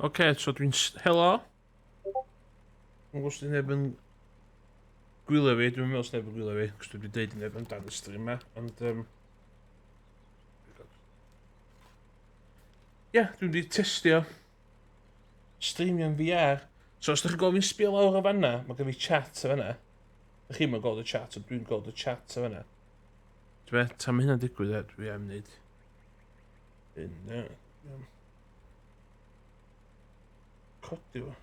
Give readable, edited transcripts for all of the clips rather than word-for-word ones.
Oce, so dwi'n... Helo? Dwi'n gwybod os neb yn gwylio fi, dwi'n meddwl os neb yn gwylio fi, cos dwi wedi deud i neb amdan y stream yma, ond... Um, Ie, yeah, dwi'n wedi testio streamio'n VR. So os ydych chi'n gweld fi'n sbio lawr o fanna, mae gen fi chat o fanna. Ydych chi'n gweld y chat, ond dwi'n gweld y chat o fanna. Ti'n be, tan mae hynna'n digwydd, e, dwi am wneud hyn, ie. Codi fo.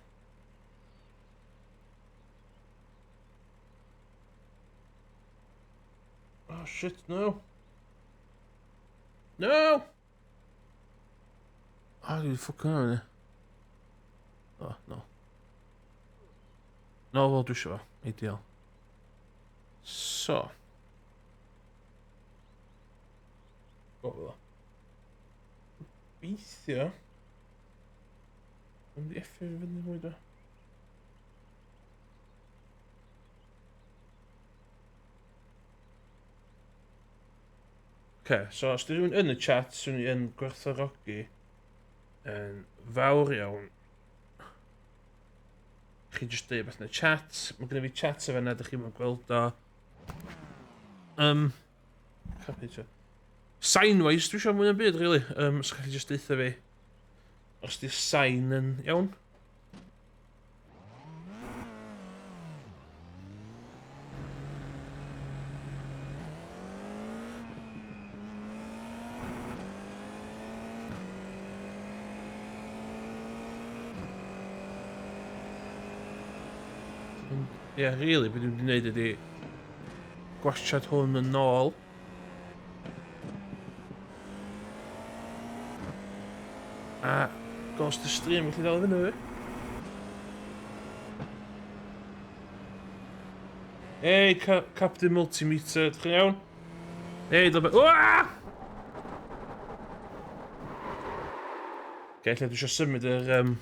Oh shit, no. No! Oh, dwi'n ffwcin hwnna. Oh, no. No, fel dwi eisiau fo. Ideal. So. Go fel o. Gobeithio. Yn di effio fi fyny mwy da. Oce, so os di rhywun yn y chat, swn i yn gwerthfawrogi yn fawr iawn. Chi jyst dweud beth yn y chat. Mae gennym fi chat efo yna, ydych chi'n gweld o. Um, Sign-wise, dwi eisiau mwy o'n byd, really. Um, os chi jyst deutha fi. Os di'r sain yn iawn. Ie, yeah, really, beth dwi'n gwneud ydy gwasiad hwn yn ôl. A gos dy stream gallu dal i fyny fi. Hey, Ca Captain Multimeter, ydych chi'n iawn? Hey, dyma... Uaa! Oce, lle dwi eisiau symud yr... Um,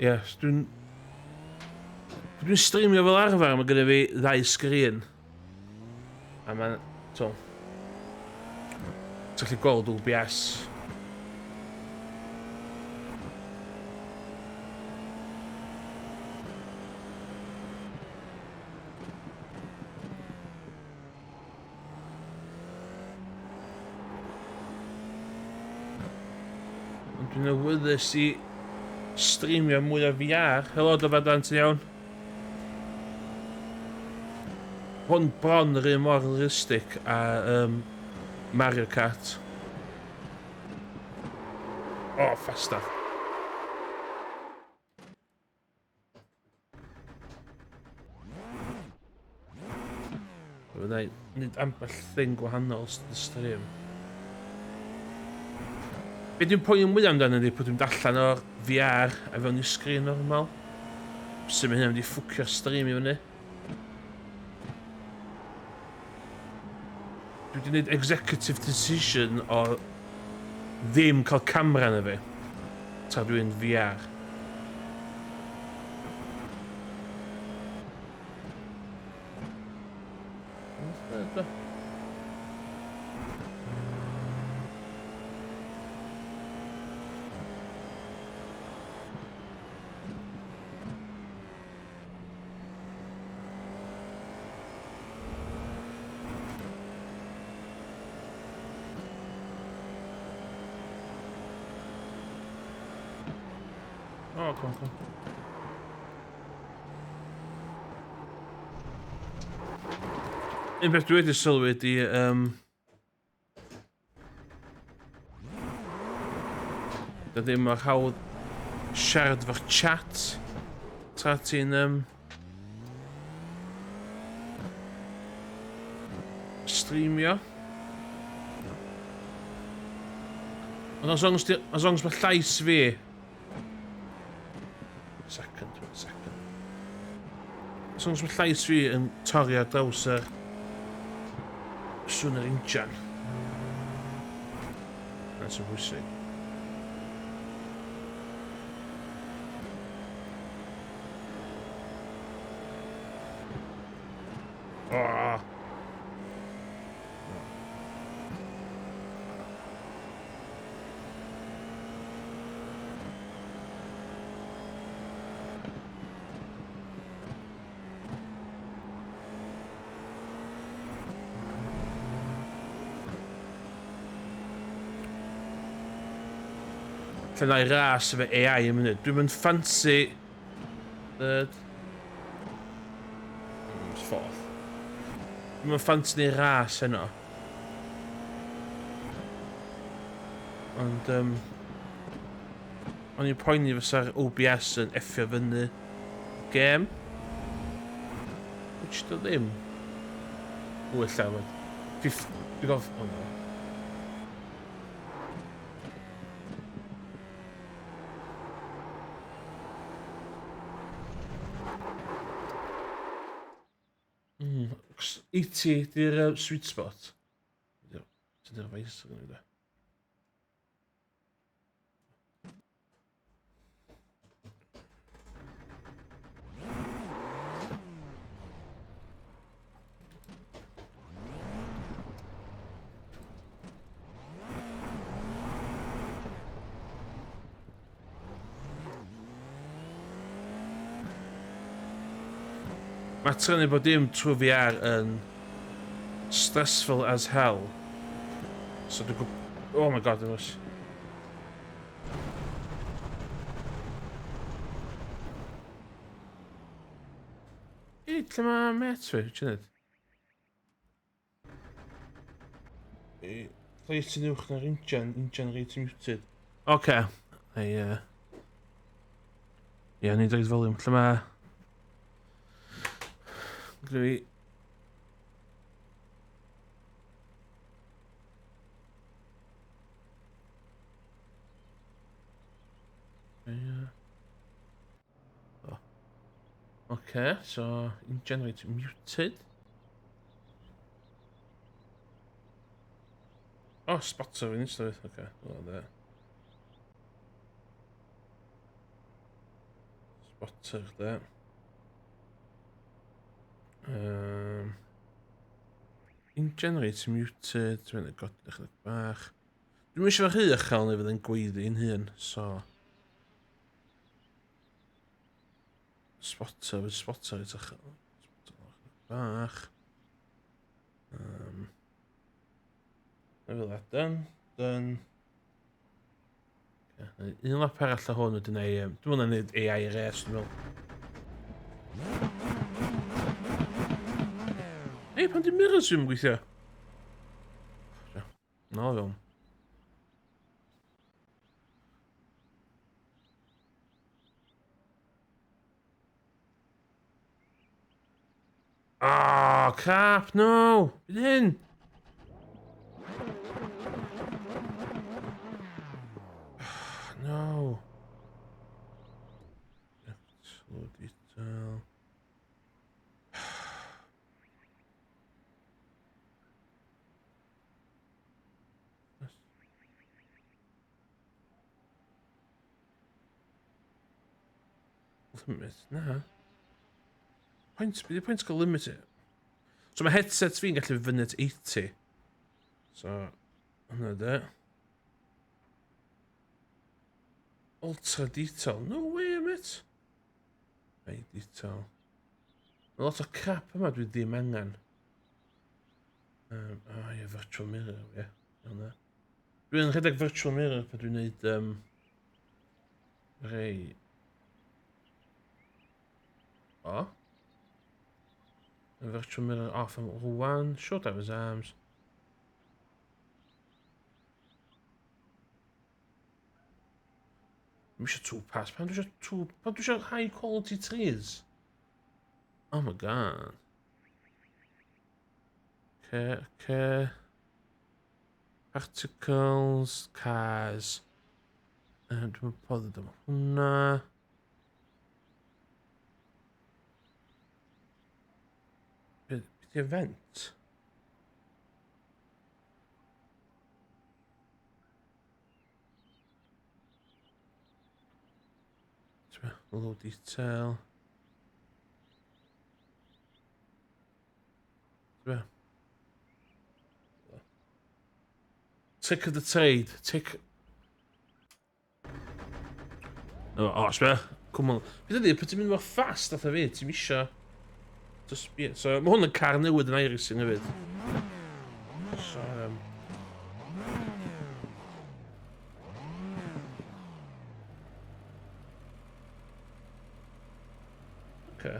Ie, yes, dwi'n... Dwi'n streamio fel arfer, mae gennym fi ddau sgrin. A mae'n... So... Ti'n gallu gweld OBS. Ond dwi'n awyddus i streamio mwy o VR. Helo, Dyfadan, ti'n iawn? Hwn bron yr un mor realistic a um, Mario Kart. Oh, faster. Fydda i wneud ambell thing gwahanol ystod y stream. Be dwi'n poeni mwyaf amdano ydy bod dwi'n allan o'r VR a fewn i sgrin normal. Sut mae hynna'n mynd i ffwcio'r stream i fyny. Dwi wedi gwneud executive decision o ddim cael camera na fi. Tra dwi'n VR. Oh, come on, come on. Un peth dwi wedi sylwi ydi, um, Dy ddim mor hawdd siarad efo'r chat tra ti'n um, streamio. Ond as long as, as long as mae llais fi... Second, one second. As long as mae llais fi yn torri ar draws yr sŵn yr injan. That's sy'n bwysig. Lle na i ras efo AI yn munud. Dwi'n mynd ffansi... Third. Fourth. Dwi'n mynd ffansi neu ras heno. Ond, o'n i'n poeni fysa'r OBS yn effio fyny gêm. Which do ddim. O, ella, fod. Dwi'n gof... Oh, no. 80 di'r sweet spot. Ti'n dweud visor yn ei Mae trynu bod dim trwy VR yn stressful as hell. So dwi'n gwybod... Oh my god, dwi'n Ei, lle mae met fi? Ti'n neud? Ei, reit yn uwch na'r injan, injan reit muted. Oce. Okay. Ei, Ie, ni'n dweud volume. Lle mae... Gyda fi... Ie. Oh. Okay, so generate muted. Oh, spotter fi'n eistedd. Okay, well there. Spotter there. In generate muted, dwi'n mynd god ychydig bach. Dwi'n eisiau fy rhy uchel neu fydd yn gweiddi'n hun, so... Spotter, fydd spotter i tychel. Spotter bach. Na fel that, done, done. Okay. Un lap arall o hwn wedyn ei... Dwi'n meddwl na wneud AI race, dwi'n meddwl. Ei, pan di mirrors ddim yn gweithio? No, fewn. Oh, crap, no! Bydd hyn! No. Slow detail. Limit? Na. Pwynt, beth yw pwynt gael limit i? So mae headset fi'n gallu fyny at 80. So, hwnna de. Ultra detail. No way, mate. High detail. Mae lot o crap yma dwi ddim angen. Oh, ie, virtual mirror, ie. Yeah. Iawn e. Dwi'n rhedeg virtual mirror pan dwi'n neud rei... O? Y virtual mirror off am rwan. Short driver's arms. Dwi'n eisiau two pass. Pan dwi eisiau two... Pan dwi eisiau high quality trees? Oh my god. Okay, okay. Particles, cars. Dwi'n bothered am hwnna. Beth di event? Low detail. Be? Tick of the trade. Tick... O, oh, sbe. Come on. Beth ydy, pan ti'n mynd mor fast atha fi, ti'n isio... Just be... So, mae hwn yn car newydd yn iRacing hefyd. So. Okay.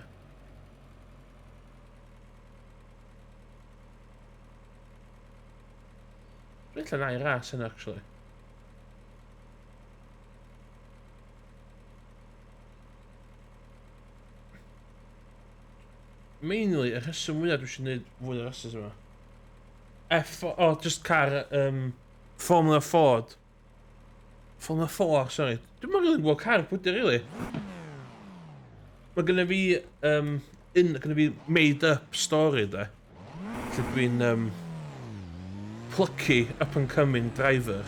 Dwi'n lle na i ras yna, actually. Mainly, y rheswm mwyaf dwi eisiau gwneud fwy o rheswm yma. F... Oh, just car, Formula Ford. Formula 4, sorry. Dwi'n meddwl yn gweld car pwy di, really. Mae gynna fi, un, gynna fi made up story, de. Lle dwi'n plucky up and coming driver.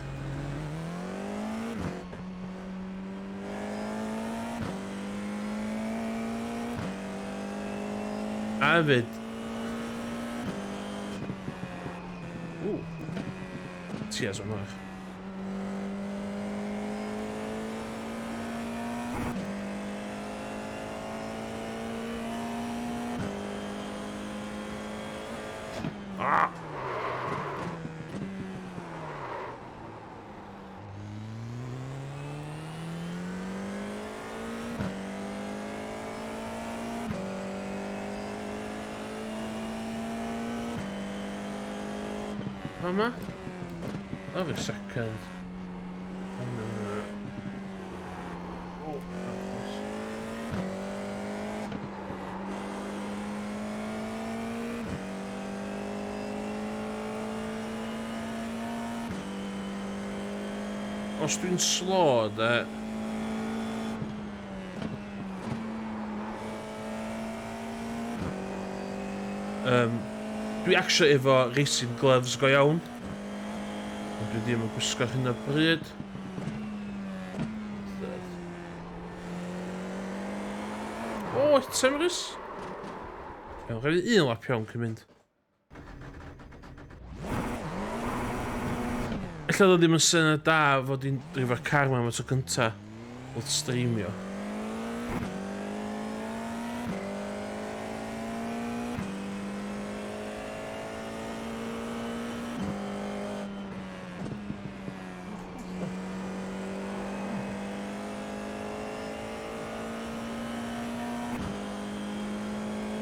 A hefyd... Ww. Tears o'n fach. Ah! Mama? Have a second. Oh, os dwi'n slo, de... Dwi actually efo racing gloves go iawn. Ond dwi ddim yn gwisgo ar hyn o bryd. O, eto Emrys! Iawn, rhaid un lap iawn cyn mynd. Ella ddod ddim yn syniad da fod i'n drifo'r car yma am y tro cynta wrth streamio.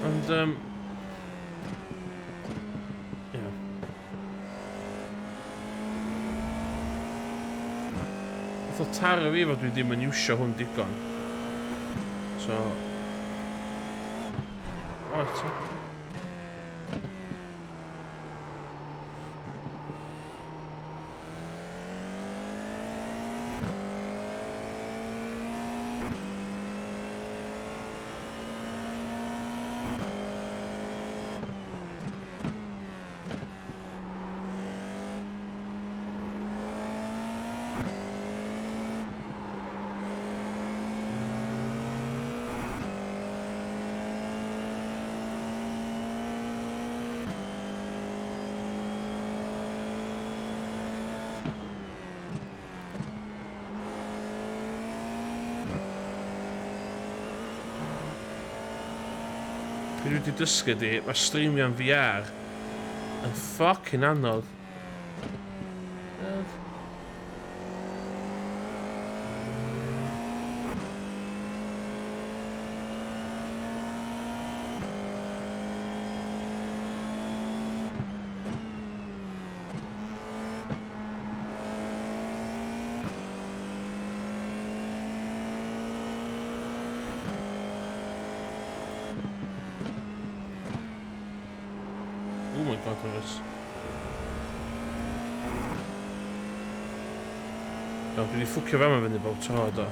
Ond, yeah. Nath o taro fi fod dwi ddim yn iwsio hwn digon. So... O, eto. Be dwi wedi dysgu di, mae streamio'n VR yn fucking anodd. Oh my god, Lewis. Iawn, dwi wedi ffwcio fama fyny bob tro, do.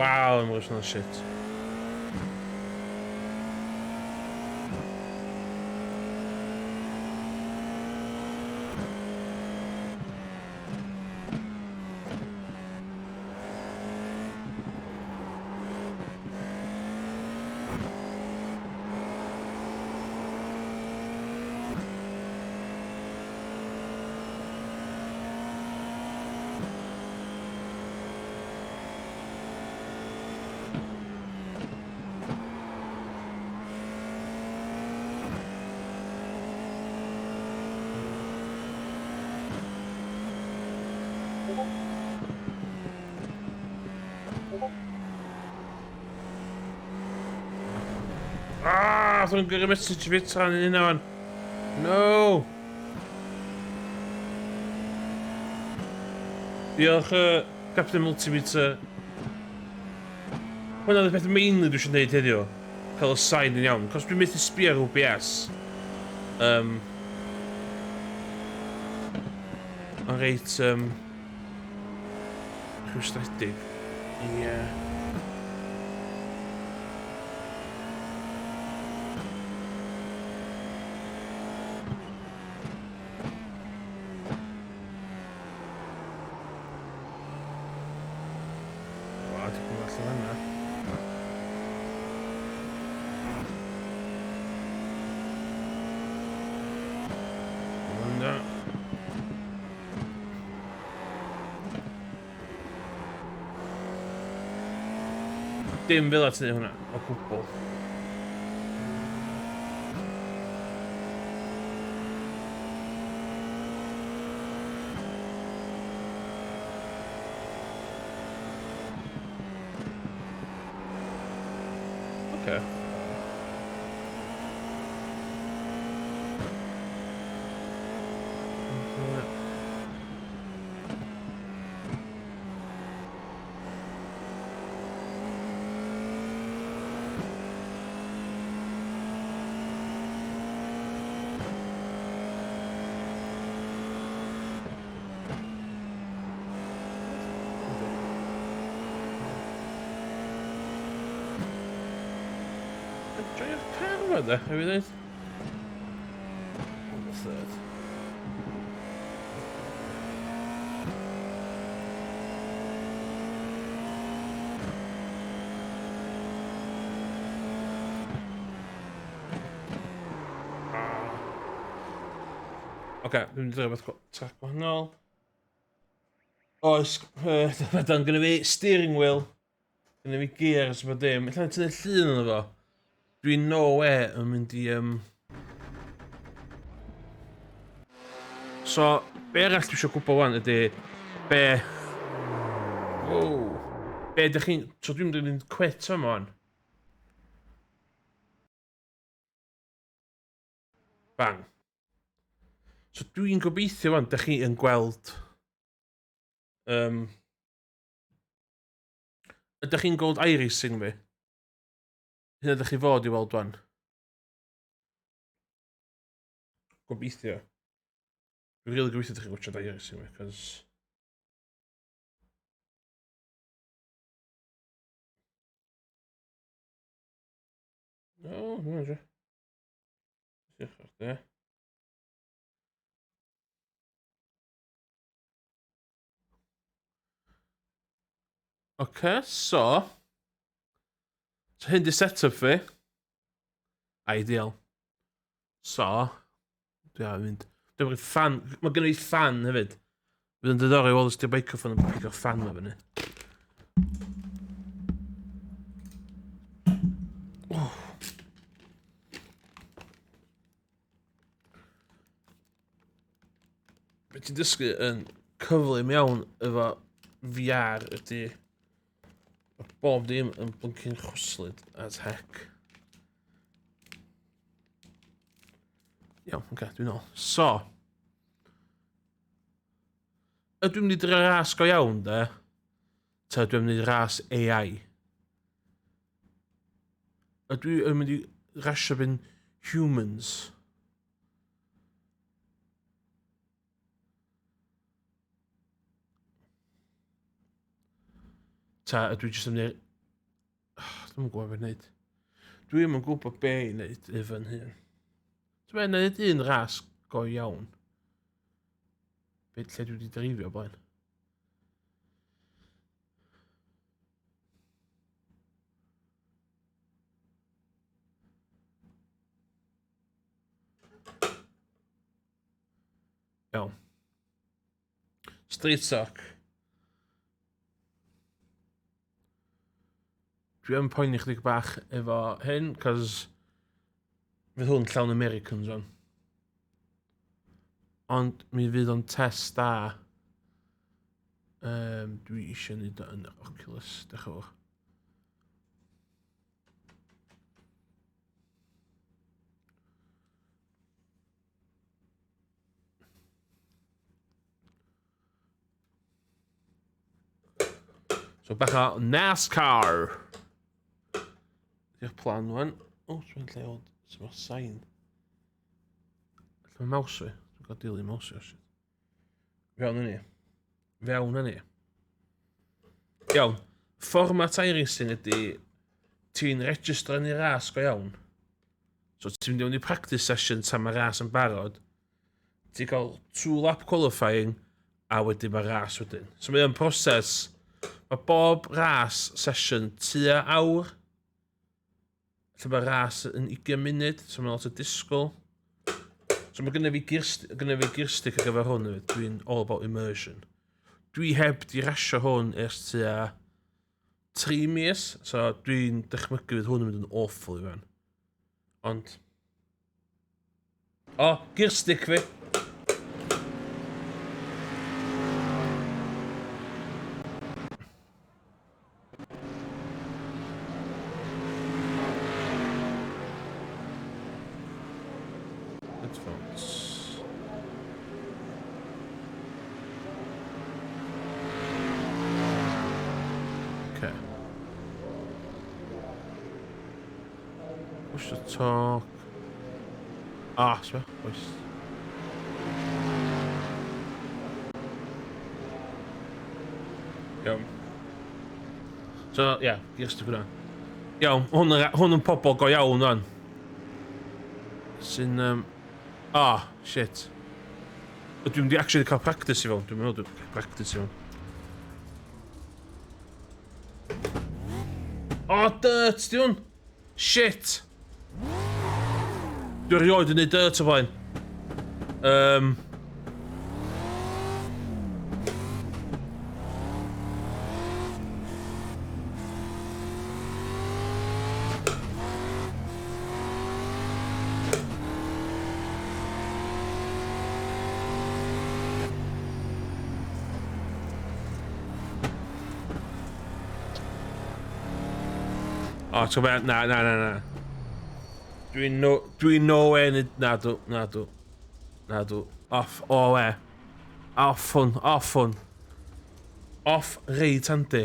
Waw, emotional shit. Ah, dwi'n gyrru message i fi tra'n un hynna fan. No! Diolch, Captain Multimeter. Hwna oedd y peth mainly dwi eisiau gwneud heddiw. Cael y sain yn iawn. Cos dwi'n methu sbio ar OBS. Ond reit, rhwystredig. Ie. Yeah. Wa, dipyn bach o fanna. Hwnna. Dim fel at hwnna, o gwbl. Okay. Joio'r car yma de, hefyd dweud. On the third. Ah. Oce, dwi'n mynd i rhywbeth track gwahanol. Oes, dan gynnu fi steering wheel, gynnu fi gears, bod dim. Ella tynnu llun yno fo. Dwi'n no way yn mynd i... So, be arall dwi eisiau gwybod wan ydy, be... Wow. Be ydych chi'n... So dwi'n mynd i fynd quit yma wan. Bang. So dwi'n gobeithio wan, dych chi yn gweld... Ydych chi'n gweld iRacing fi? Hynna ydych chi fod i weld wan. Gobeithio. Dwi'n rili gobeithio ydych chi'n gwachod iRacing fi, cos... No, dwi'n edrych. Diolch ar de. Oce, so... So hyn di set-up fi. Ideal. So... Dwi am mynd... Dwi'n mynd fan... Mae gen i fan hefyd. Fydd yn diddorol i weld os di'r microphone yn pigo'r fan ma fyny. Oh. Be ti'n dysgu yn cyflym iawn efo VR ydy mae bob dim yn blinking chwyslyd as heck. Iawn, oce, okay, dwi'n ôl. So, ydw i'n mynd i drio ras go iawn, de? Ta ydw i'n mynd i ras AI? Ydw i'n mynd i rasio fi'n humans? Ta ydw i jyst yn mynd i... Dwi'm yn gwybod beth i wneud. Dwi'm yn gwybod be i wneud efo'n hun. Dwi'n mynd i wneud un ras go iawn. Be lle dwi wedi dreifio blaen. Iawn. Street sock. Dwi yn poeni chydig bach efo hyn, cos fydd hwn llawn Americans o'n. Ond mi fydd o'n test da. Um, dwi eisiau neud o yn yr Oculus, diolch yn fawr. So bach o NASCAR. Di'r plan wan. O, dwi'n lle o... Sy'n sain. Lle mae mouse fi? Dwi'n cael dilyn mouse fi. Fewn yn ni. Fewn yn ni. Iawn. Fformat iRacing ydy ti'n registro yn ei ras go iawn. So ti'n mynd i mewn i practice session tan mae ras yn barod. Ti'n cael two lap qualifying a wedyn mae ras wedyn. So mae o'n proses. Mae bob ras session tua awr. Lle mae ras yn 20 munud, so mae'n lot o disgwyl. So mae gynnu fi gear, gynnu fi gear stick ar gyfer hwn hefyd. Dwi'n all about immersion. Dwi heb di rasio hwn ers tua 3 mis, so dwi'n dychmygu fydd hwn yn mynd yn awful i fan. Ond... O, gear stick fi! Headphones. Okay. Push to talk. Ah, sma, oes. Iawn. So, ie, yeah, gears hwnna. Iawn, hwn, hwn yn pobl go iawn, fan. Sy'n... Um... Ah, shit. Dwi'n mynd i actually cael practice i fewn. Dwi'n meddwl dwi'n cael practice i fewn. Oh, dirt, di hwn! Shit! Dwi erioed yn neud dirt o blaen. Um, O, ti'n gwybod, na, na, na, na. Dwi'n no, dwi'n nowhere in na dw, na dw, na dw. Off, o we. Off hwn, off hwn. Off reit handi.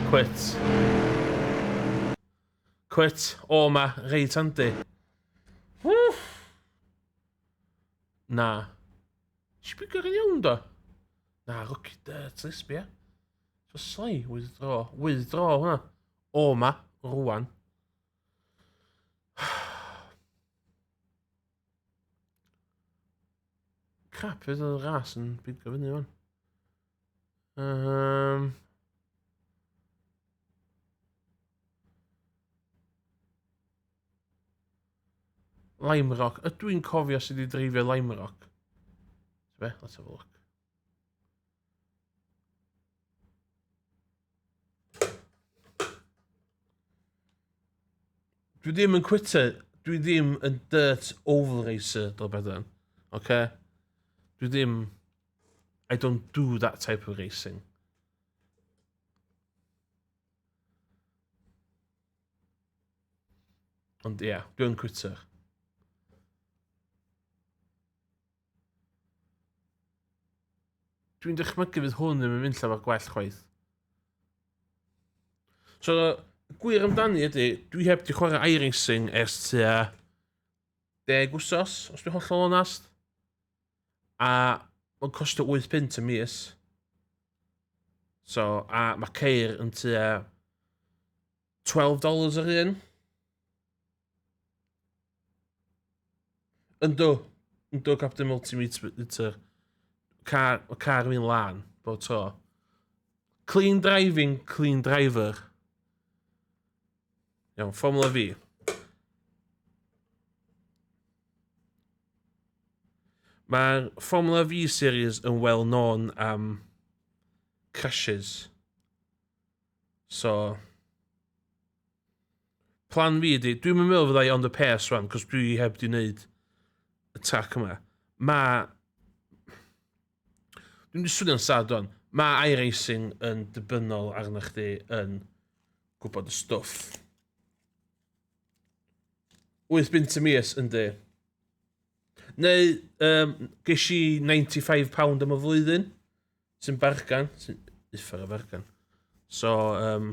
Quit. Quit. O ma, reit handi. Wff. Na. Sbigor yn iawn do? Na, rookie dirt, sbia. So slai, withdraw. Withdraw hwnna. O ma, rwan. Crap, fydd y ras yn bigo fyny fan. Um... Lime Rock. Ydw i'n cofio sydd wedi dreifio Lime Rock? Be? Let's have a look. Dwi ddim yn quitter. Dwi ddim yn dirt oval racer, do Bedan. Okay? Dwi ddim... I don't do that type of racing. Ond ie, yeah, dwi'n quitter. Dwi'n dychmygu fydd hwn ddim yn mynd llawer gwell chwaith. So, gwir amdani ydy, dwi heb di chwarae iRacing ers tua 10 wsos, os dwi'n hollol onast. A mae'n costio 8 punt y mis. So, a mae ceir yn tua $12 yr un. Yndw. Yndw, Captain Multimeter. Car, mae car fi'n lan, bob tro. Clean driving, clean driver. Iawn, Formula V. Mae'r Formula V series yn well known am crashes. So, plan fi ydi, dwi'n meddwl fyddai on the pace rwan, cos dwi heb di wneud y track yma. Mae... Dwi'n mynd swnio'n sad o'n. Mae iRacing yn dibynnol arna chdi yn gwybod y stwff. 8 bunt y mis, yndi. Neu, um, ges i £95 am y flwyddyn, sy'n bargan, sy'n uffar o fargan. So, um,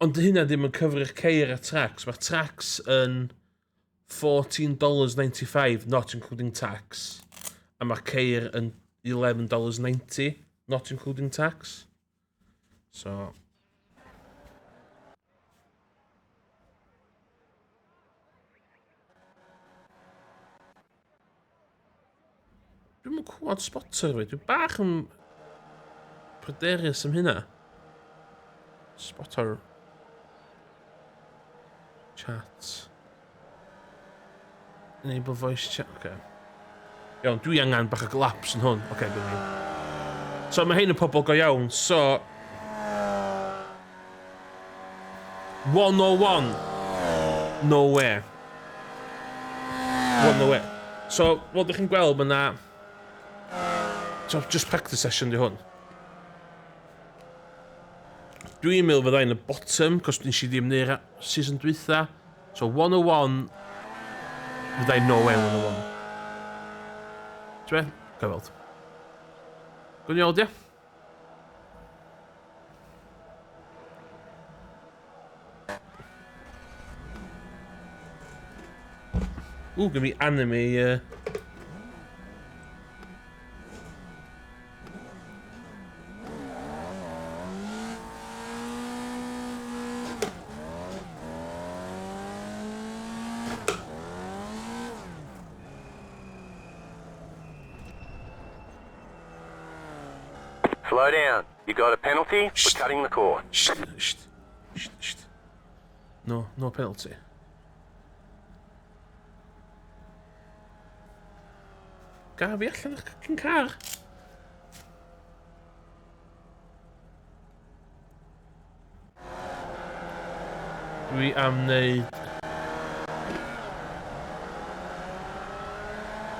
ond hynna ddim yn cyfri'r ceir a tracks. Mae'r tracks yn $14.95, not including tax. A mae'r ceir yn $11.90, not including tax. So... Dwi'm yn clywed spotter fi. Dwi'n bach yn pryderus am hynna. Spotter. Chat. Enable voice chat. Okay. Iawn, dwi angen bach o glaps yn hwn. Oce, okay, dwi'n ni. So mae hyn yn pobl go iawn. So... 101. Nowhere. 101. So, fel ydych chi'n gweld, mae yna... So, just practice session di hwn. Dwi'n meddwl fydda i'n y bottom, cos nes i ddim neu'r season dwytha. So 101, fydda i'n nowhere 101. Ti'n be? Gael weld. Gwni weld, ia? Ooh, gonna be anime, Slow down. You got a penalty for cutting the course. Shh, shh, shh, shh. No, no penalty. Gaf fi allan o'ch cyn car? Dwi am wneud...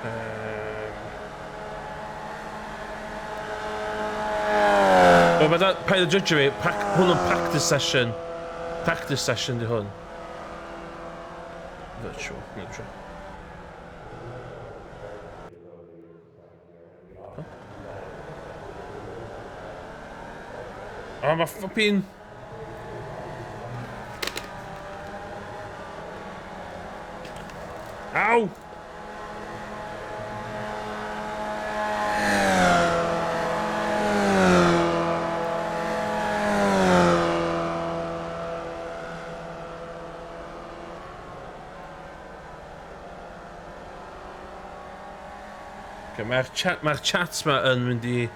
Um... Wel, mae da... Paid o judge fi, hwn yn practice session. Practice session di hwn. Virtual, neutral. Oh, mae ffypin... Aw! Okay, mae'r chat, mae'r chat ma yn mynd i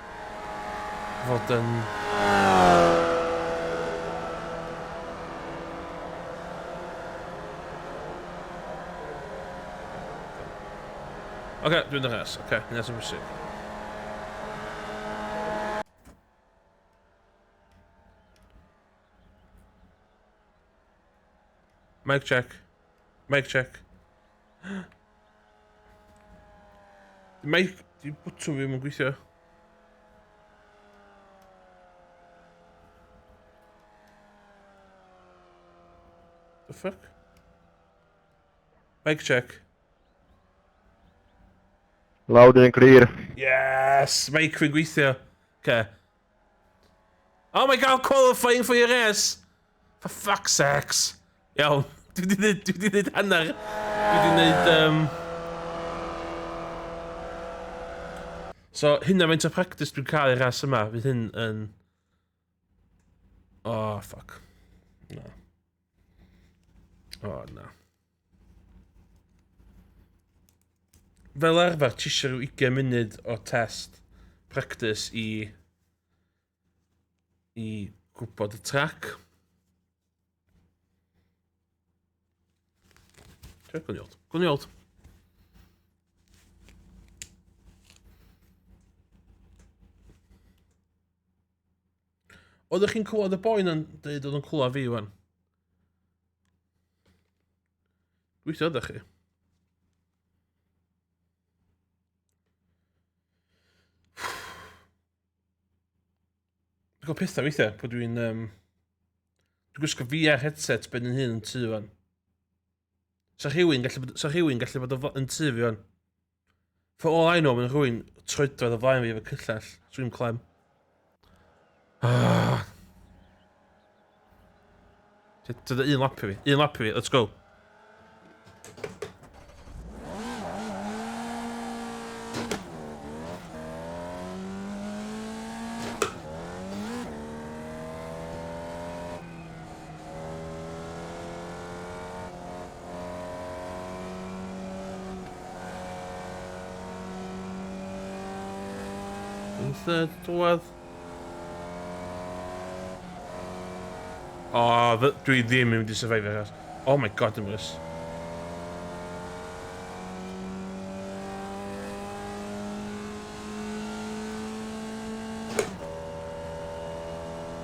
fod yn... Oce, okay, dwi'n ras. Oce, okay, hynna sy'n bwysig. Mic check. Mic check. Mic... Di bwtwm fi ddim yn gweithio. The fuck? Mic check. Loud and clear. Yes! Mic fi'n gweithio. Okay. Oh my god, qualifying for your race! For fuck's sakes. Iawn, dwi wedi neud, dwi wedi neud hanner. Dwi wedi neud, So, hynna faint o practice dwi'n cael i'r ras yma. Fydd hyn yn... Oh, fuck. Na. Oh, na. Fel arfer, ti eisiau rhyw 20 munud o test practice i i gwybod y trac. Gwni weld. Gwni weld. Oeddech chi'n clywed y boi na'n dweud oedd yn clywed fi wan? Gweithio ydych chi? Dwi'n gweld pethau weithiau, pan dwi'n... Um, dwi'n gwisgo VR headset ben yn hun yn tŷ fan. Sa rhywun gallu bod, sa rhywun gallu bod yn tŷ fi fan. For all I know, mae'n rhywun troedfedd o flaen fi efo cyllell. Swim clem. Ah. Dyna un lap i fi. Un lap i fi. Let's go. Yn third drwad. O, oh, dwi ddim yn mynd i survive achos. Oh my god, dim rys.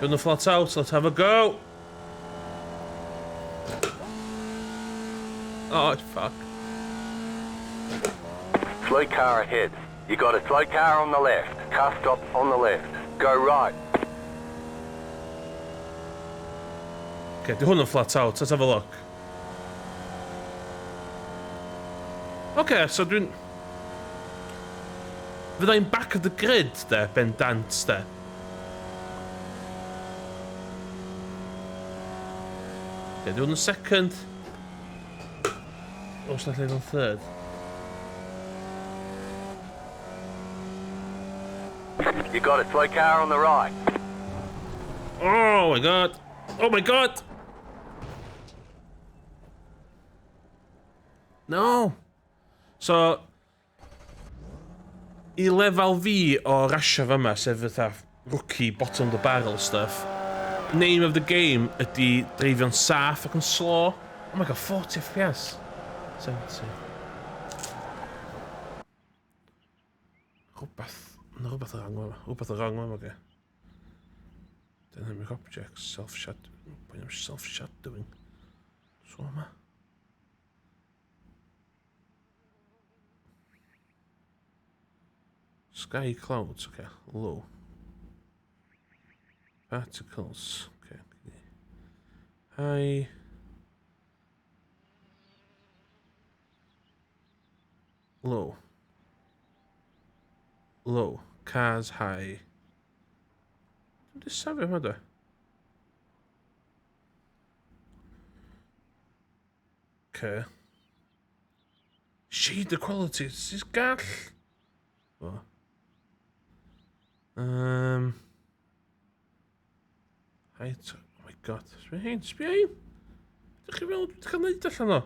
Gonna flat out, let's have a go! Oh, fuck. Slow car ahead. You got a slow car on the left. Car stop on the left. Go right. Okay, di hwn yn flat out. Let's have a look. Okay, so dwi'n... Fyddai'n back of the grid, de, bendant, de. Okay, di hwn yn second. Os na lle yn third. You got a slow car on the right. Oh my god! Oh my god! No! So, i lefel fi o rasio fyma, sef fatha rookie bottom of the barrel stuff, name of the game ydy dreifio'n saff ac yn slow. Oh my god, 40 FPS. 70. Rhywbeth, na rhywbeth o rang yma. Rhywbeth o rang yma, oce. Dynamic objects, self-shadow... Pwy am self-shadowing? So yma. Sky clouds, okay. Low. Particles, okay. High. Low. Low. Cars high. Dwi'n di safio hwnna da. Okay. Shader quality, sy'n gall. O. Height, oh my god, sbio hein, sbio hein. Ydych chi'n meddwl dwi'n cael neud allan o?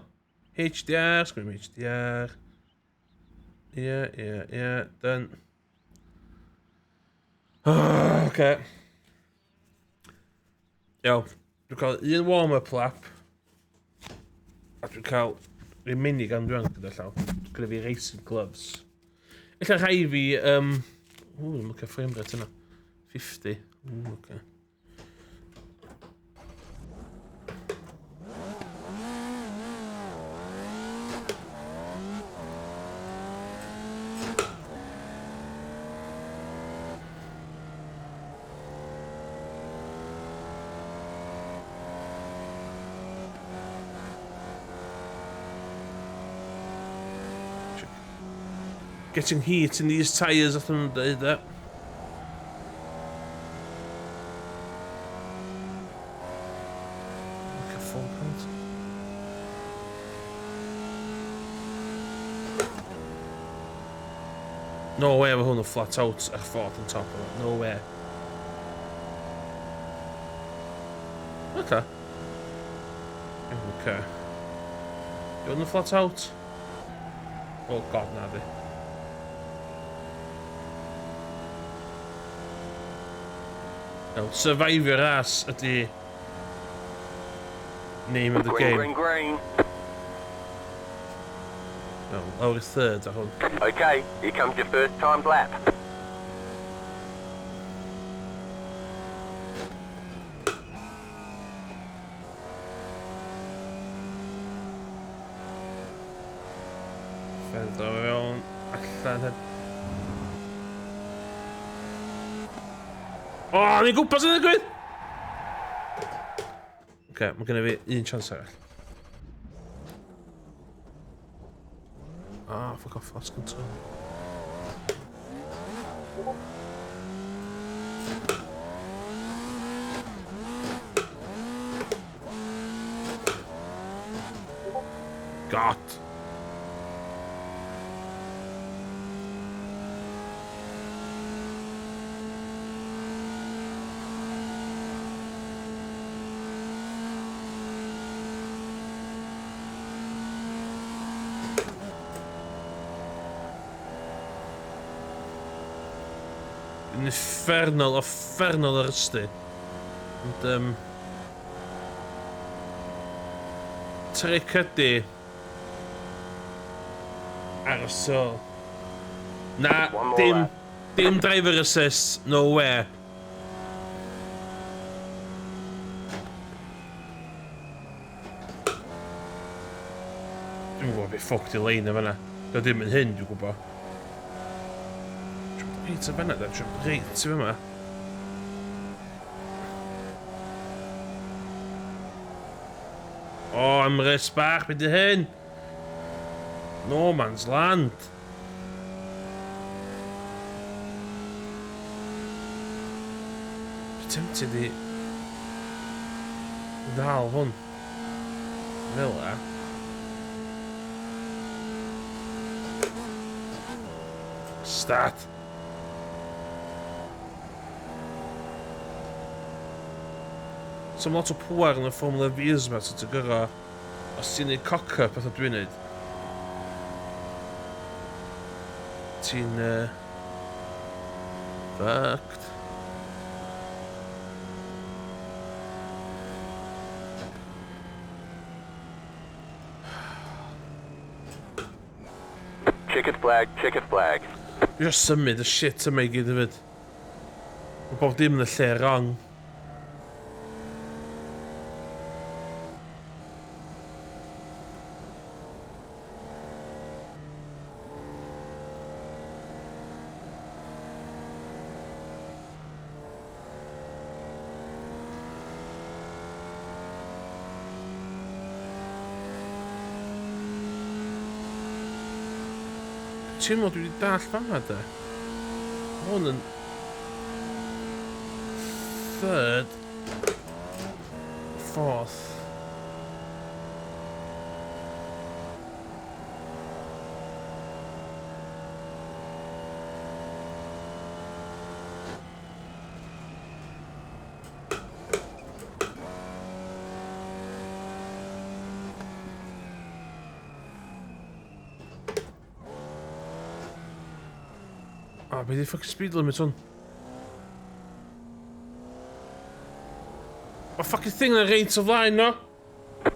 HDR, sgwyn HDR. Ie, ie, ie, done. Oh, okay. Iawn, dwi'n cael un warm-up lap. A dwi'n cael rhyw minigun dwi'n gyda llaw. Gyda fi racing gloves. Ella rhai fi... Ww, dwi'n licio frame rate yna. 50. Ww, oce. Okay. Getting heat in these tyres, I nhw'n dweud e. Look at full pant. No way efo hwn yn flat out ar ffordd yn top of it. No way. Okay. Okay. You on the flat out? Oh god, na fi. No, survive your ass ydy name of the Green, game. green, green. No, lawr i third ar hwn. Okay, here comes your first timed lap. Feddwl fewn allan heb... O, oh, ni'n gwybod sy'n digwydd! Oce, okay, mae gennym fi un chance arall. Ah, fuck off, lost control. God. Yn uffernol, uffernol ar ysdi. Ond, tric ydy... Aros tu ôl. Na, dim, dim driver assist, no way. Dwi'n gwybod beth ffwc di lein yn fanna. Dio ddim yn hyn, dwi'n gwybod. Dwi'n reit yn fanna, dwi'n reit yn fanna. O, oh, Emrys bach, beth di hyn? No man's land. Dwi'n tempted i ddal hwn. Fel la. Start. So lot o pŵer yn y Formula Vs yma, so ti'n gyrra, os ti'n neud cock-up fatha dwi'n neud, ti'n fucked. Checkered flag, checkered flag. Dwi eisiau symud y shit yma i gyd hefyd. Mae bob dim yn y lle wrong. Teimlo dwi wedi dall fan'na de. Ma' hwn yn third, fourth. Ah, be di fucking speed limit hwn? Mae fucking thing na reit o flaen no.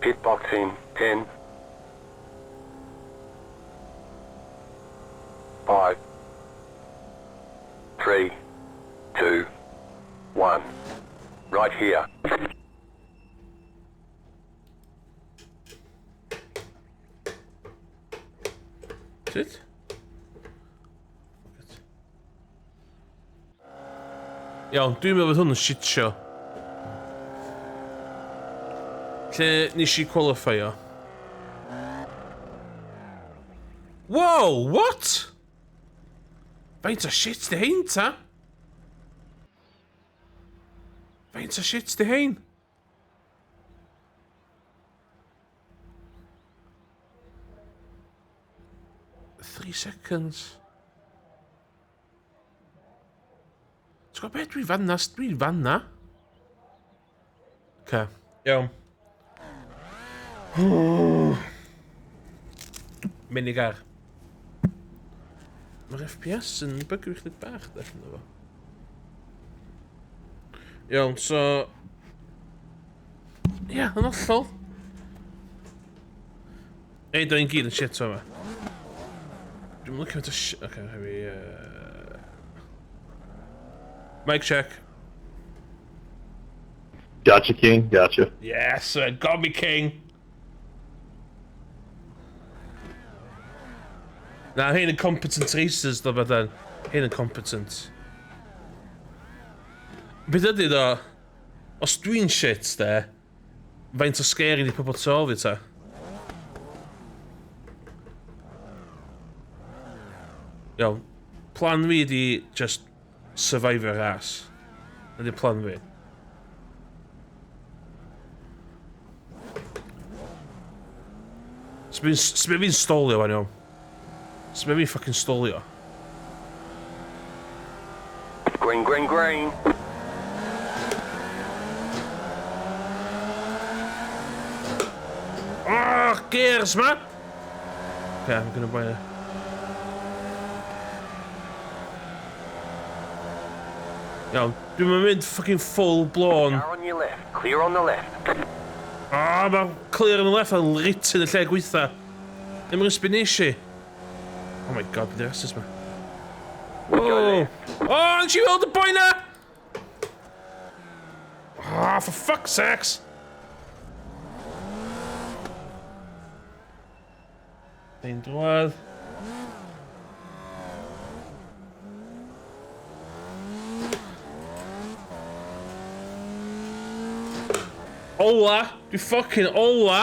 Pit box in 10, 5, 3, 2, 1. Right here. Sut? Iawn, dwi'n meddwl bod hwn yn shit show. Lle nes i qualify-o? Wow, what? Faint o shit di hein ta? Faint o shit di hein? 3 seconds. Ti'n gwybod beth, dwi fanna, dwi fanna. Oce, iawn. Mynd i gar. Mae'r FPS yn bygio i chdi bach, da allan efo. Iawn, so... Ia, yeah, yn hollol. Ei, da ni'n gyd yn shit yma. Dwi'n looking at a shit... Okay, heavy... Mic check. Gotcha, King. Gotcha. Yes, sir. Got me, King. Na, hyn yn competent racers, ddo beth. Hyn yn competent. Beth ydy ddo, os dwi'n shit de, faint o scary di pobl tu ôl fi ta? Iawn, plan fi di just survivor ras. Ydy plan fi. Sbio fi'n stolio fan iawn. Sbio fi'n fucking stolio. Green, green, green. Oh, gears, man! Okay, I'm gonna buy a... Iawn, dwi'n mynd fucking full blown. Car on your left. Clear on the left. Ah, oh, mae clear on the left yn lit yn y lle gweitha. Ddim yn ysbyn nes i. Oh my god, beth yw'r racist ma? Whoa! Oh, nes i weld y boi na! Oh, for fuck's sakes! Ein drwad. Ola! Dwi fucking ola!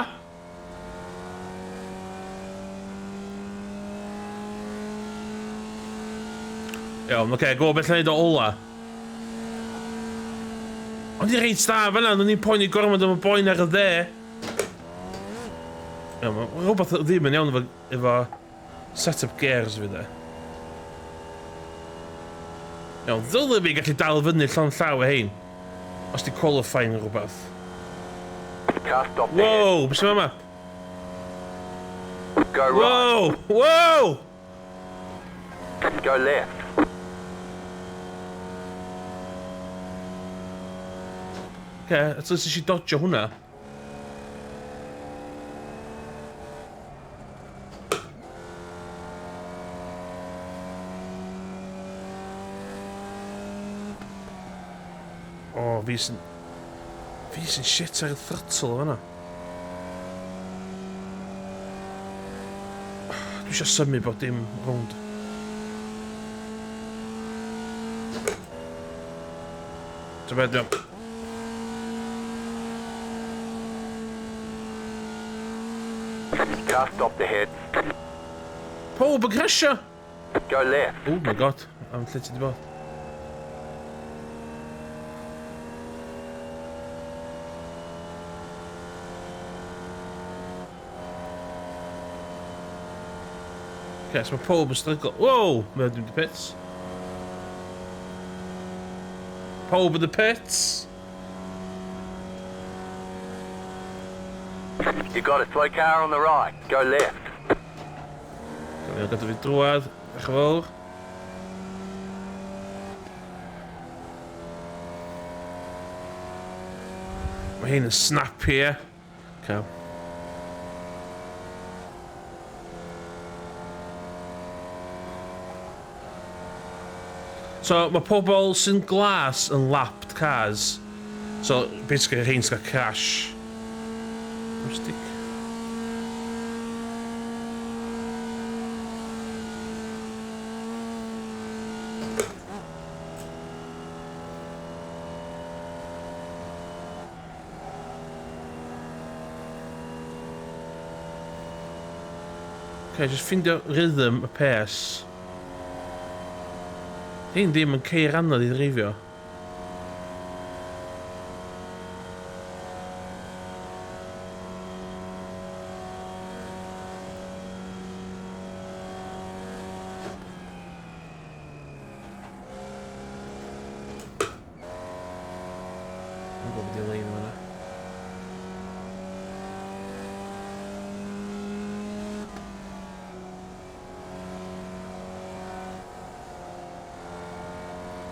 Iawn, oce, okay, go beth neud o ola. Ond i reit da fan'na, o'n i'n poeni gormod am y boen ar y dde. Iawn, mae rhywbeth ddim yn iawn efo, efo set-up gears fi de. Iawn, ddylai fi gallu dal fyny llon llaw e hein. Os di qualifying rhywbeth. Car stop there. Wow, beth sy'n yma? Go right. Wow, wow! Go left. Oce, at least nes i dodgio hwnna. O, oh, fi sy'n... Fi sy'n shit ar y throttle o fanna. Dwi eisiau symud bod dim rownd. Ti'n beth, dwi'n... Car stopped ahead. Pob yn crasio! Go left. Oh my god, am lle ti di bod? Okay, so mae pob yn stryglo. Wow! Mae o'n the pits. Pob yn the pits! You got a slow car on the right. Go left. Mae'n gadw fi drwad. Diolch yn fawr. Mae hyn yn snappy, e. Okay. So, mae pobl sy'n glas yn lapped cars. So, basically, rhain sy'n cael crash. Stick. Okay, just ffindio rhythm y pace. Hyn ddim yn ceir anodd i ddreifio. Dwi'n gwybod beth yw'r lein yma.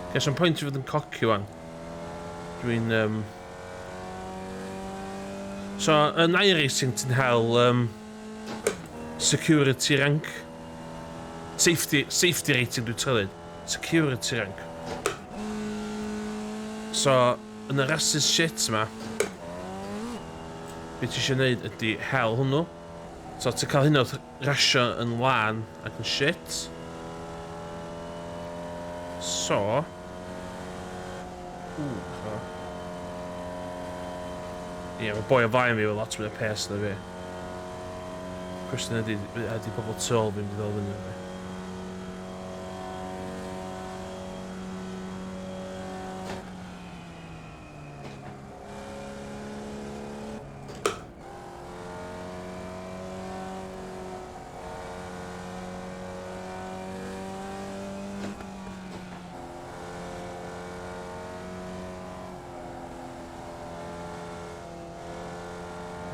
Okay, so'n pwynt i fod yn coci wan. Dwi'n... Um... So, yn iRacing ti'n hel um, security rank. Safety, safety rating dwi'n trylid. Security rank. So, yn y racist shit yma, beth ti eisiau gwneud ydy hel hwnnw. So, ti'n cael hynny wrth rasio yn lân ac yn shit. So... Ww, bach o... Ie, mae boi o flaen fi efo lot mwy o pace na fi. Cwestiwn ydy, ydy pobl tu ôl fi'n mynd i ddod fyny fi?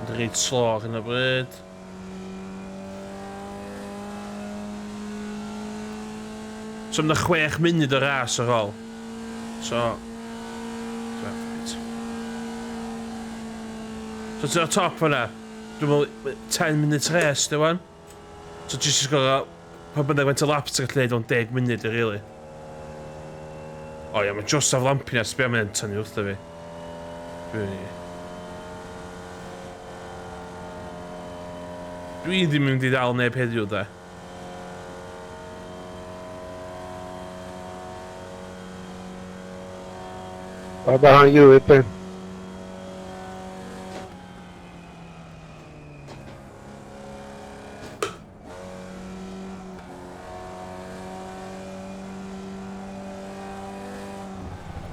Mynd reit slo ar hyn o bryd. So mae 6 munud o ras ar ôl. So... So ti'n o'r top fan'na. Dwi'n meddwl 10 minute race, di wan. So jyst i sgoro pa bynnag faint o laps ti'n gallu neud o'n 10 munud, really. O ia, mae Joseph Lampina, sbio mae'n tynnu wrtho fi. Dwi ddim yn mynd i ddal neb heddiw, de. Right behind you, Ippin.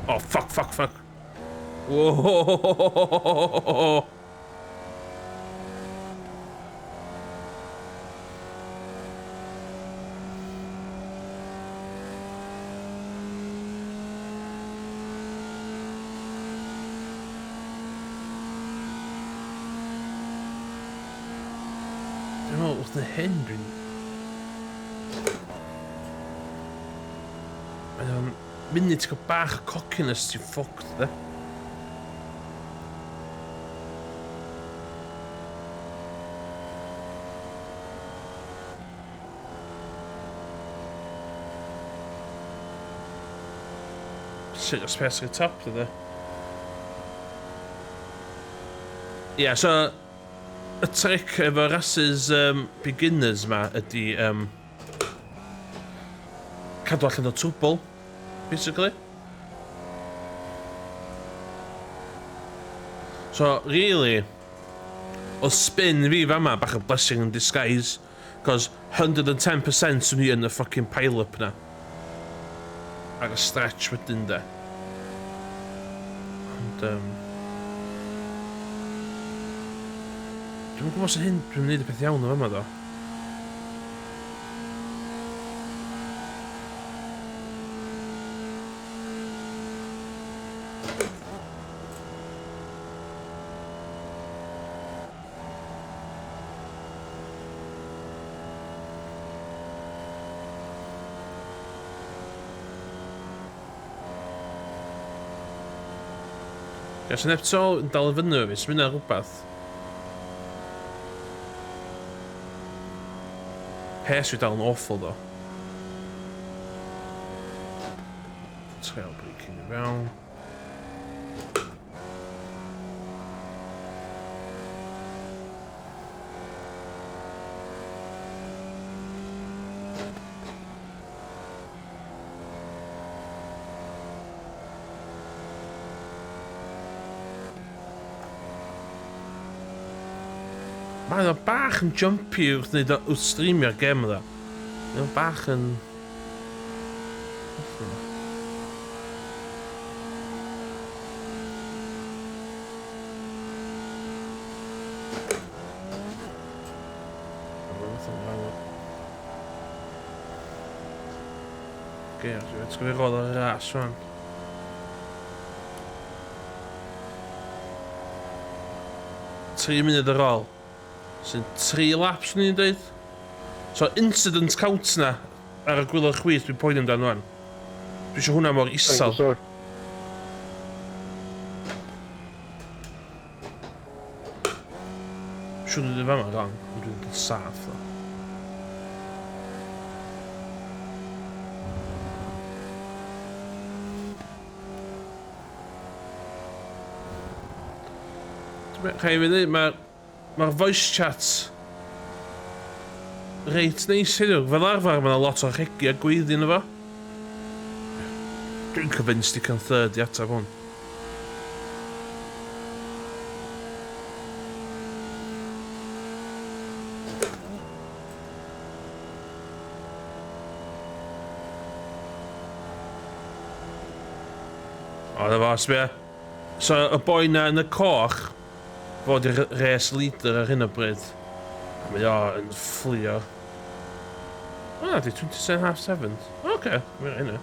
Oh, fuck, fuck, fuck. Whoa. Dwi'n meddwl wrth y hyn dwi'n... Mae o'n munud ti'n cael bach o cockiness ti'n fucked, de. Shit, os peth i'r top, de. Ie, yeah, so y trick efo rases beginners ma ydy cadw allan o trwbl, basically. So, really, oedd spin fi fama bach o blessing in disguise, cos 110% swn i yn y fucking pile-up na. Ar y stretch wedyn, de. Ond, dwi'm yn gwybod os hyn dwi'n gwneud y peth iawn o fama, ddo. Ia, so neb tu ôl yn dal i fyny efo fi, so ma' hynna'n rhywbeth. Pace fi dal yn awful, ddo. Trail braking i fewn. Mae o bach yn jumpy wrth wneud o, wrth streamio'r gem dda. Mae o bach yn... Oce, ti'n gwybod rodd ar y ras rwan. 3 munud ar ôl. Sy'n 3 laps, ni'n dweud. So, incident count na ar y gwaelod chwith dwi'n poeni amdano rwan. Dwi eisiau hwnna mor Thank you, isel. sir. Siwr dwi'n fama wrong, ond dwi'n saff ddo. Rhaid fi ddweud, mae'r ma voice chat reit neis heddiw. Fel arfer, mae 'na lot o rhegi a gweiddi yno fo. Dwi'n convinced i can third i atab hwn. na fo, sbia. So, y boi na yn y coch, fod i'r race leader ar hyn o bryd. A mae o yn fflio. O, na, di 27 half 7. Oce, okay, mae'n hynna.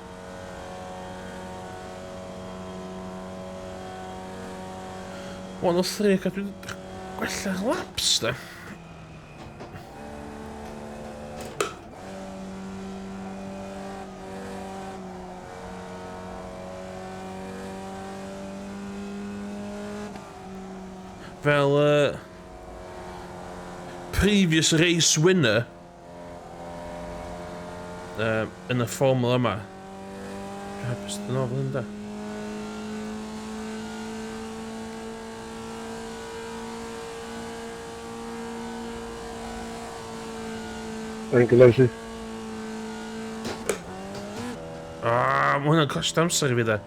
103, ca dwi'n gwella'r laps, da. Fel previous race winner yn y fformula yma. Dwi'n hapus dyn ôl fel hyn da. Thank you, Lucy. Ah, mae hwnna'n cost amser i fi da.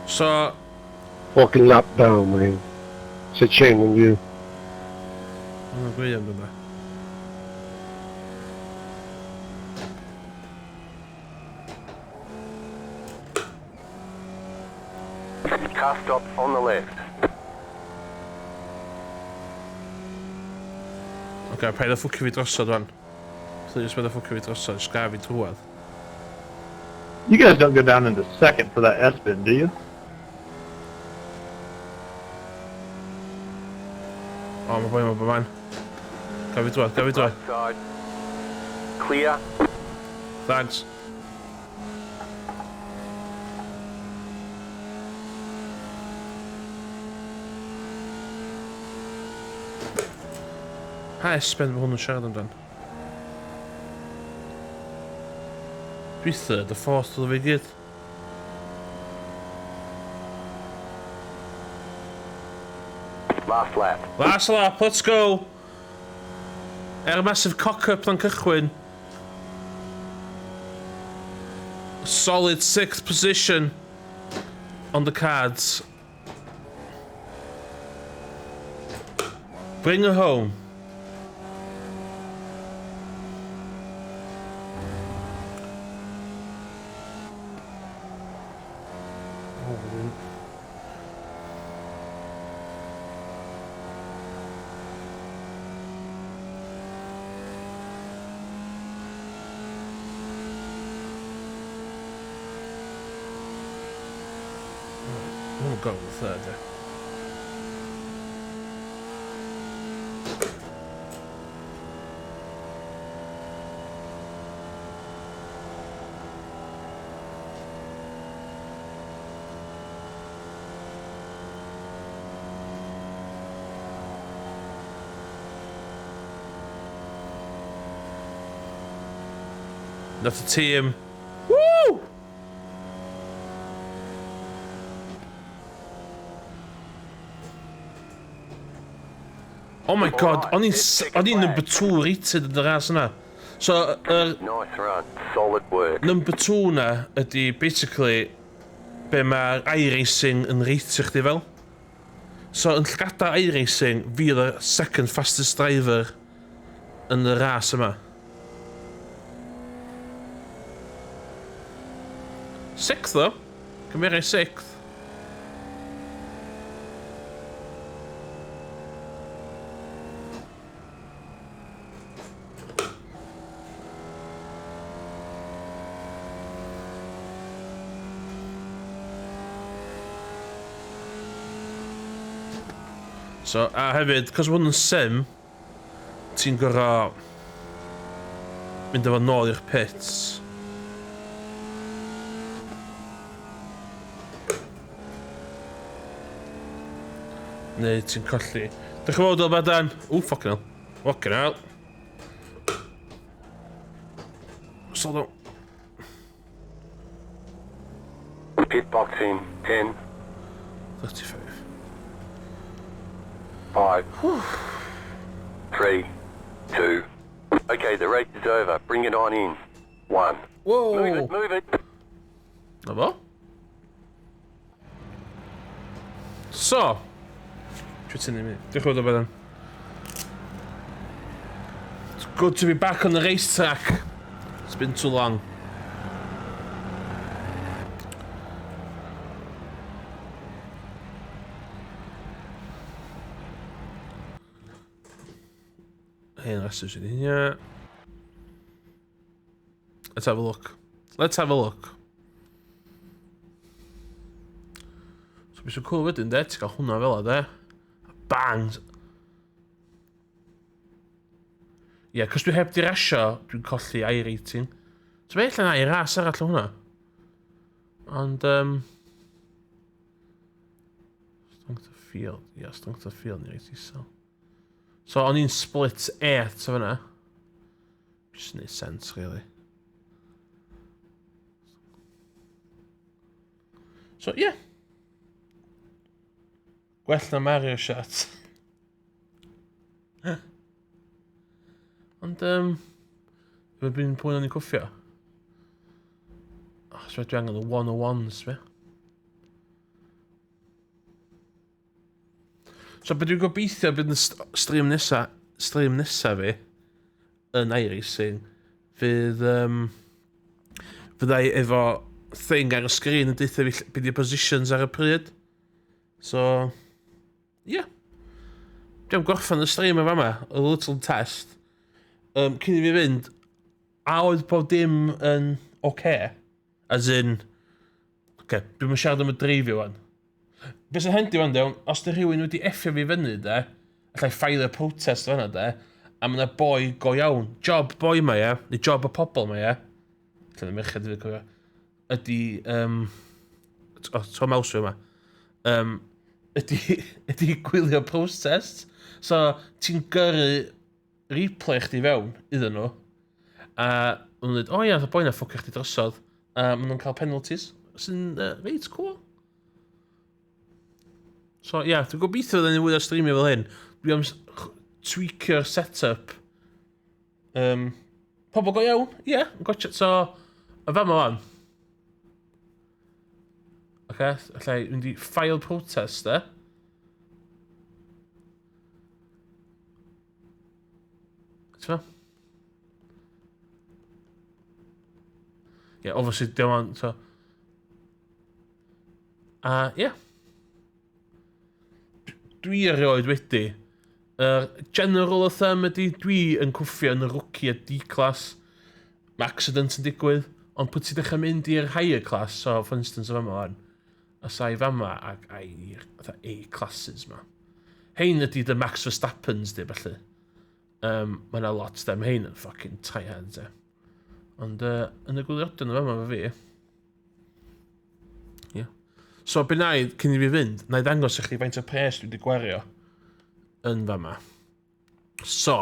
So... Fucking lap down, man. It's a shame on you. Hwnna'n gwir am dyma. Car stop on the left. Oce, okay, paid â ffwcio fi drosodd wan. Please, paid â ffwcio fi drosodd, jyst gaf fi drwodd. You guys don't go down into second for that S-bend, do you? O, mae boi yma, bo man. Gaf fi drwodd, gaf fi drwodd. Right side. Clear. Thanks. Pa S-bend mae hwn yn siarad amdan? Dwi third a fourth oedd fe gyd. Last lap. Last lap, let's go! Er massive cock-up na'n cychwyn. Solid sixth position on the cards. Bring her home. Oh, I'm gonna go with third there. That's a team. Woo! Oh my god, o'n i'n number 2 rated yn y ras yna. So, Nice run, solid work. Number 2 na ydy basically be mae'r iRacing yn reitio chdi fel. So, yn llgada iRacing, fi oedd y second fastest driver yn y ras yma. Sixth though. Cymerai sixth. So, a hefyd, cos mae hwn yn sim, ti'n gorfod mynd efo nôl i'r pits. Neu ti'n colli. Diolch yn fawr, Dyl Dan. Ooh, fucking hell. Fucking hell. Slow down. Pit box in 10, 35. 5, 3, 2. Okay, the race is over. Bring it on in. 1. Whoa! Move it, move it. Na fo? So, Dwi'n tynnu mi. Diolch yn fawr, It's good to be back on the racetrack. It's been too long. Hen rhestr sydd hynny. Let's have a look. Let's have a look. So beth sy'n cool wedyn, de? Ti'n cael hwnna fel de. Bang! Ie, yeah, cos dwi heb di rasio, dwi'n colli iRating. So be allan i ras arall o hwnna? Ond, Strength of field. Ie, yeah, strength of field ni reit isel. So, o'n i'n split 8 o fyna. Just neud sense, really. So, yeah. Gwell na Mario shot. Ond, efo byn pwy o'n i'n cwffio? Oh, so dwi angen y one-on-ones, fe. So, be dwi'n gobeithio bydd yn stream nesa, stream nesa fi, yn iRacing, fydd, fyddai efo thing ar y sgrin yn deutha fi be di positions ar y pryd. So, yeah. Dwi'n gorffen y stream yn fama, a little test. Cyn i fi fynd, a oedd bob dim yn oce? Okay? As in, okay, dwi'n mynd siarad am y dreifio wan. Be sy'n handy wan, dewn, os di rhywun wedi effio fi fyny, de, allai ffaelio protest fanna, de, a mae yna boi go iawn, job boi ma, ie, neu job y pobl ma, ie, lle na merched fi cofio, ydy, oh, to mouse fi yma, ydy gwylio protest. So, ti'n gyrru replay chdi fewn iddyn nhw, a maen nhw'n dweud, o ia, y boi na ffwcio chdi drosodd, a maen nhw'n cael penalties, sy'n reit cool. So, ia, yeah, dwi'n gobeithio fydden ni fwy o streamio fel hyn. Dwi am tweakio'r setup. Pobl go iawn, ie, yeah, gotcha. So, y fama wan. Oce, okay, allai mynd i file protest, e. Ti'n Ie, yeah, obviously, dim ond, so... A, ie. Yeah. Dwi erioed wedi. Yr general of thumb ydy, dwi yn cwffio yn y rookie a D-class. Mae accident yn digwydd, ond pwy ti dechrau mynd i'r higher class, so for instance, o fama wan, a sai fama ac ai i'r fatha A classes ma. Hein ydy the Max Verstappens di, felly. Mae yna lot dem hein yn fucking tryhards, e. Ond yn y gwyliodan o fama fo fi. Yeah. So, be na i, cyn i fi fynd, na i ddangos i chdi faint o pres dwi wedi gwario yn fama. So,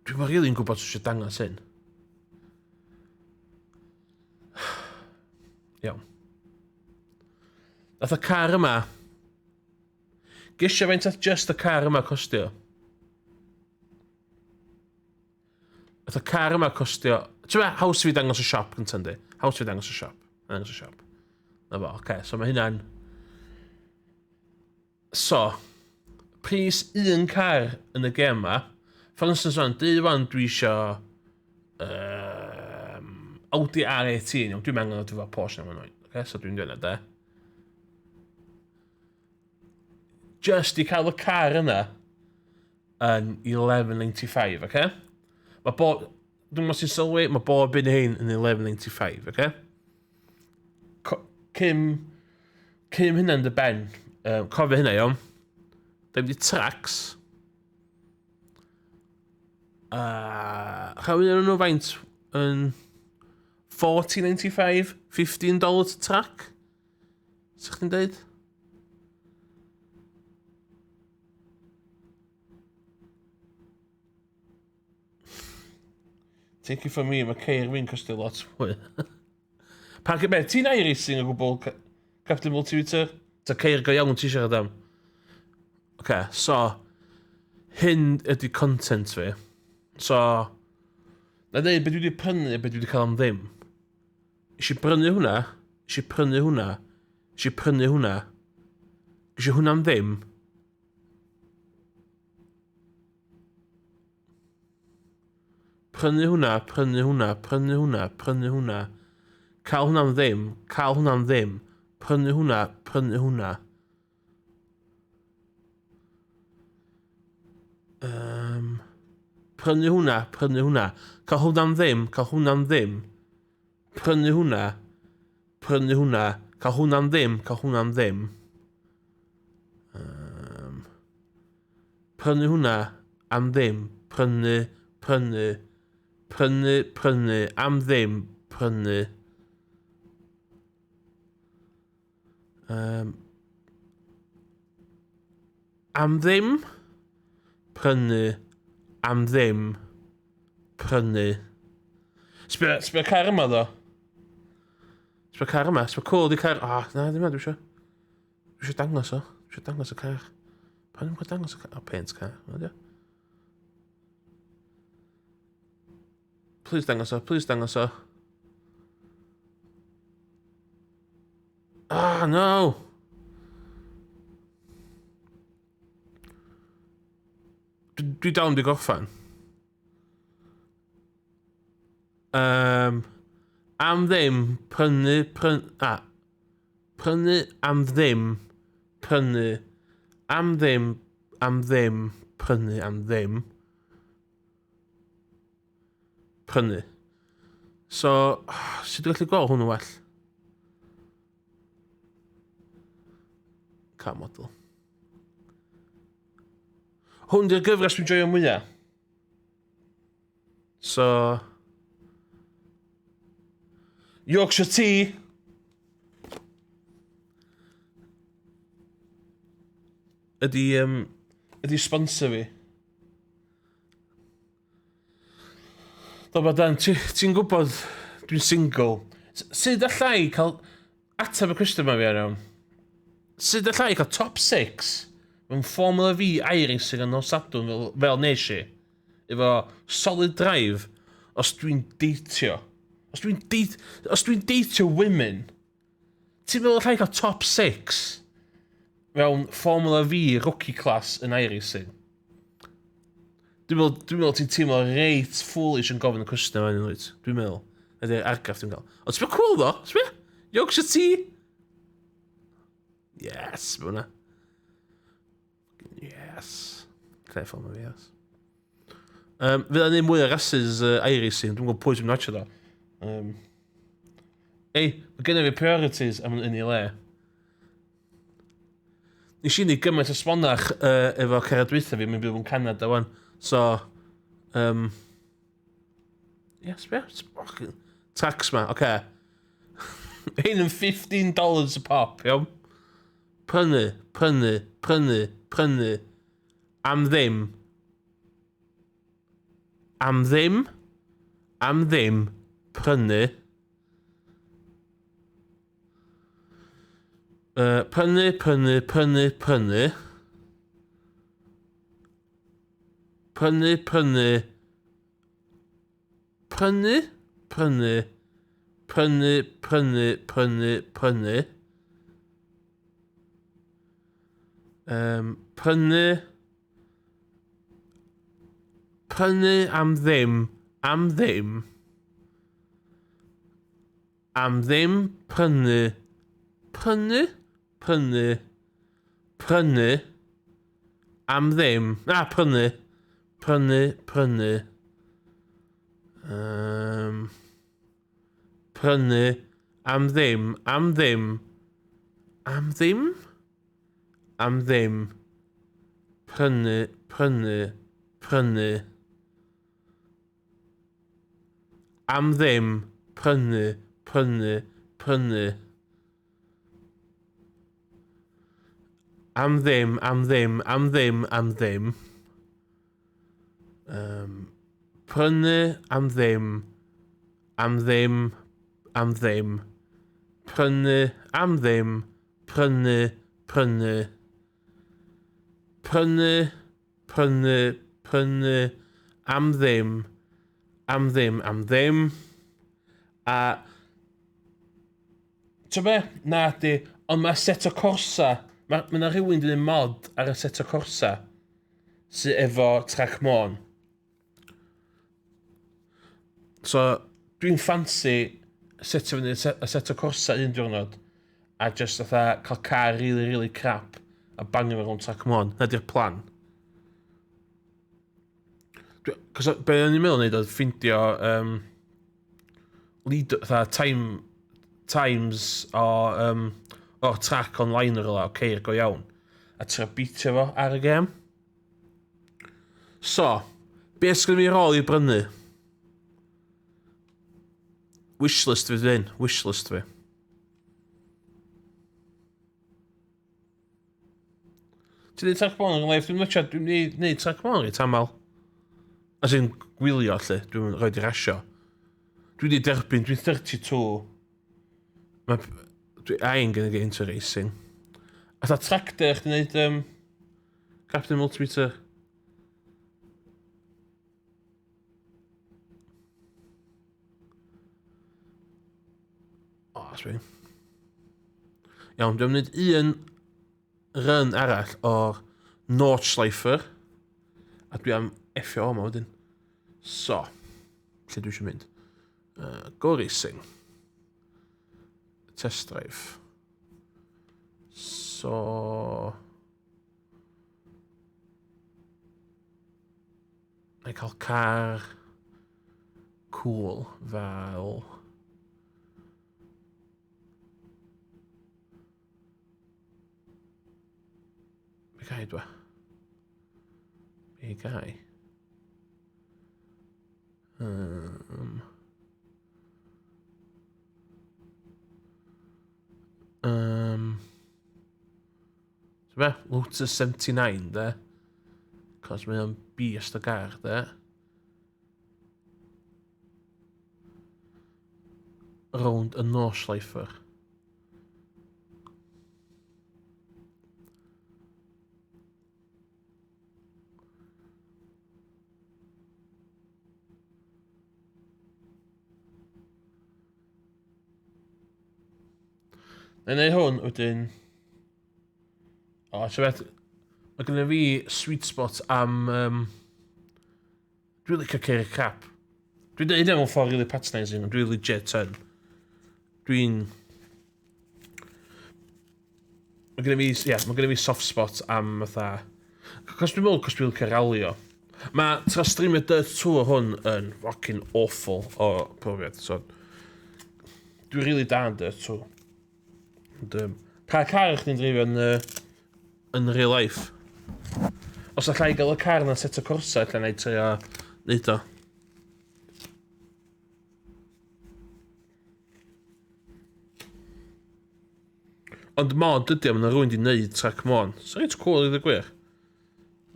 dwi'n really really'n gwybod os eisiau dangos hyn. Iawn. Nath y car yma... Gesio faint oedd just y car yma costio? Nath y car yma costio... Ti'n meddwl, haws fi dangos y siop gyntaf, yndi? Haws fi dangos y siop. Dangos y siop. Na fo, oce. Okay. So mae hynna'n... So, pris un car yn y gêm ma. For instance, wan, dweud wan dwi isio Audi R18, iawn, dwi'n angen o efo Porsche am hwnnw. Okay, so dwi'n dweud yna, de. Just i cael y car yna yn 11.95, okay? Mae bob, dwi'n meddwl sy'n sylwi, mae bob un hyn yn 11.95, okay? Cym, cym hynna yn dy ben, cofio hynna, iawn. Da di tracks. Chawn un nhw faint yn 14.95, $15 track? Sa'ch chdi'n deud? Take it from me, mae ceir fi'n costio lot mwy. Pa be, ti'n iRacing o gwbl, Captain Multimeter? Ta ceir go iawn ti siarad am? Oce, okay, so, hyn ydy content fi. So, na dweud beth dwi wedi prynu a beth dwi wedi cael am ddim. Nes i brynu hwnna, nes i prynu hwnna, nes i prynu hwnna. Eisiau hwnna'n ddim. Prynu hwnna, prynu hwnna, prynu hwnna, prynu hwnna. Cael hwnna'n ddim, cael hwnna'n ddim. Prynu hwnna, prynu hwnna. Um, prynu hwnna, prynu hwnna. Cael hwnna'n ddim, cael hwnna'n ddim. Prynu hwnna, prynu hwnna. Cael hwnna'n ddim, cael hwnna'n ddim. Um, prynu hwnna am ddim. Prynu, prynu, prynu, prynu, am ddim, prynu. Um, am ddim, prynu, am ddim, prynu. Sbio, sbio car yma ddo. Sbio car yma, sbio cool di car. Ah, oh, na, ddim dwi eisiau. Dwi eisiau dangos o. Dwi eisiau dangos y car. Pan ddim yn dangos y car? Oh, paint car. O, Please dangos o, please dangos o. Ah, no! Dwi, dwi dal yn di gorffan. Um, am ddim, prynu, prynu, ah, prynu am ddim, prynu, am ddim, am ddim, prynu am ddim. Prynu. So, sut dwi'n gallu gweld hwn yn well? Car model. Hwn di'r gyfres dwi'n joio mwyaf. So... Yorkshire Tea! Ydy, um, ydy sponsor fi. Doba Dan, ti'n ti gwybod dwi'n single. Sut allai cael ateb y cwestiwn yma fi ar iawn? Sut allai cael top 6 mewn Formula V iRacing yn nos Sadwrn fel, fel nes i? Efo solid drive os dwi'n deitio. Os dwi'n deit, os dwi'n deitio women, ti'n meddwl allai cael top 6 mewn Formula V rookie class yn iRacing? Dwi'n meddwl, dwi'n meddwl ti'n teimlo reit foolish yn gofyn y cwestiwn yma, wyt? Dwi'n meddwl. Ydy'r argraff dwi'n cael. Ond sbio cool ddo, sbio? Yorkshire Tea. Yes, mae hwnna. Yes. Lle ffordd mae fi, yes. Um, Fydd yna mwy o rases uh, iRacing, dwi'n gwybod pwy sy'n watch o. Um, ei, mae gennym fi priorities am yn ei le. Nes i ni gymaint o smonach uh, efo cariad dwytha fi, mae'n byw yn Canada wan. So, um, yes, yeah, tax ma, oce. Okay. Hyn yn $15 a pop, iawn. Prynu, prynu, prynu, prynu. Am ddim. Am ddim. Am ddim. Prynu. Uh, prynu, prynu, prynu, prynu. Prynu, prynu. Prynu, prynu. Prynu, prynu, prynu, prynu. Um, prynu. Prynu am ddim. Am ddim. Am ddim prynu. Prynu? Prynu. Prynu. Am ddim. Na, prynu. Prynu, prynu. Um, prynu. Am ddim. Am ddim. Am ddim? Am ddim. Prynu, prynu, prynu. Am ddim, prynu, prynu, prynu. Am ddim, am ddim, am ddim, am ddim. Um, prynu, am ddim, am ddim, am ddim. Prynu, am ddim, prynu, prynu. Prynu, prynu, prynu, am ddim, am ddim, am ddim. A, ti'n be? Na di, ond mae Assetto Corsa, Mae ma 'na rhywun 'di neud mod ar y Assetto Corsa sy efo Trac Môn. So, dwi'n ffansi setio fyny Assetto Corsa un diwrnod a just fatha cael car really, really crap a bangio fe rownd Trac Môn. Na di'r plan. Cos be o'n i'n meddwl wneud oedd ffindio um, lead, fatha time, times o, um, o'r track online o'r rhywle, o ceir go iawn, a trio beatio fo ar y gêm. So, be sgyn fi rôl i brynu? Wishlist fi dyn, wishlist fi. Ti'n neud track môn yn live? Dwi'n mytio, dwi'n neud, neud track môn reit aml. As in, gwylio lle, dwi'n rhoi di rasio. Dwi wedi derbyn, dwi'n 32. Mae, dwi, I ain't gonna get into racing. Atha track day chdi'n neud um, Captain Multimeter. O, oh, sbio. Iawn, dwi'n mynd un run arall o'r Nordschleifer. A dwi am effio o yma wedyn. So, lle dwi eisiau mynd? Go Racing. Test drive. So... Na i cael car cool fel... Be gai dwa? Be gai? Um, um, So be? Lotus 79, de. Cos mae o'n beast o gar, de. Rownd y Nordschleifer. Na i wneud hwn wedyn. O, ti'n beth? Mae gennym fi sweet spot am... Um, dwi'n licio ceir crap. Dwi'n dweud hynna mewn ffordd really patronising, ond dwi'n legit yn. Dwi'n... Mae gennym fi, ie, yeah, mae gennym fi soft spot am fatha... Cos dwi'n meddwl, cos dwi'n licio ralio. Mae tra streamio Dirt Tour hwn yn fucking awful o profiad, so... Dwi'n really da yn Dirt Tour. Ond, um, pa car ych chi'n dreifio yn, yn real life? Os allai gael y car na set o Corsa, allai wneud trio wneud o. Ond mod ydy o, mae yna rhywun wedi gwneud track mon. So reit cool i ddweud gwir.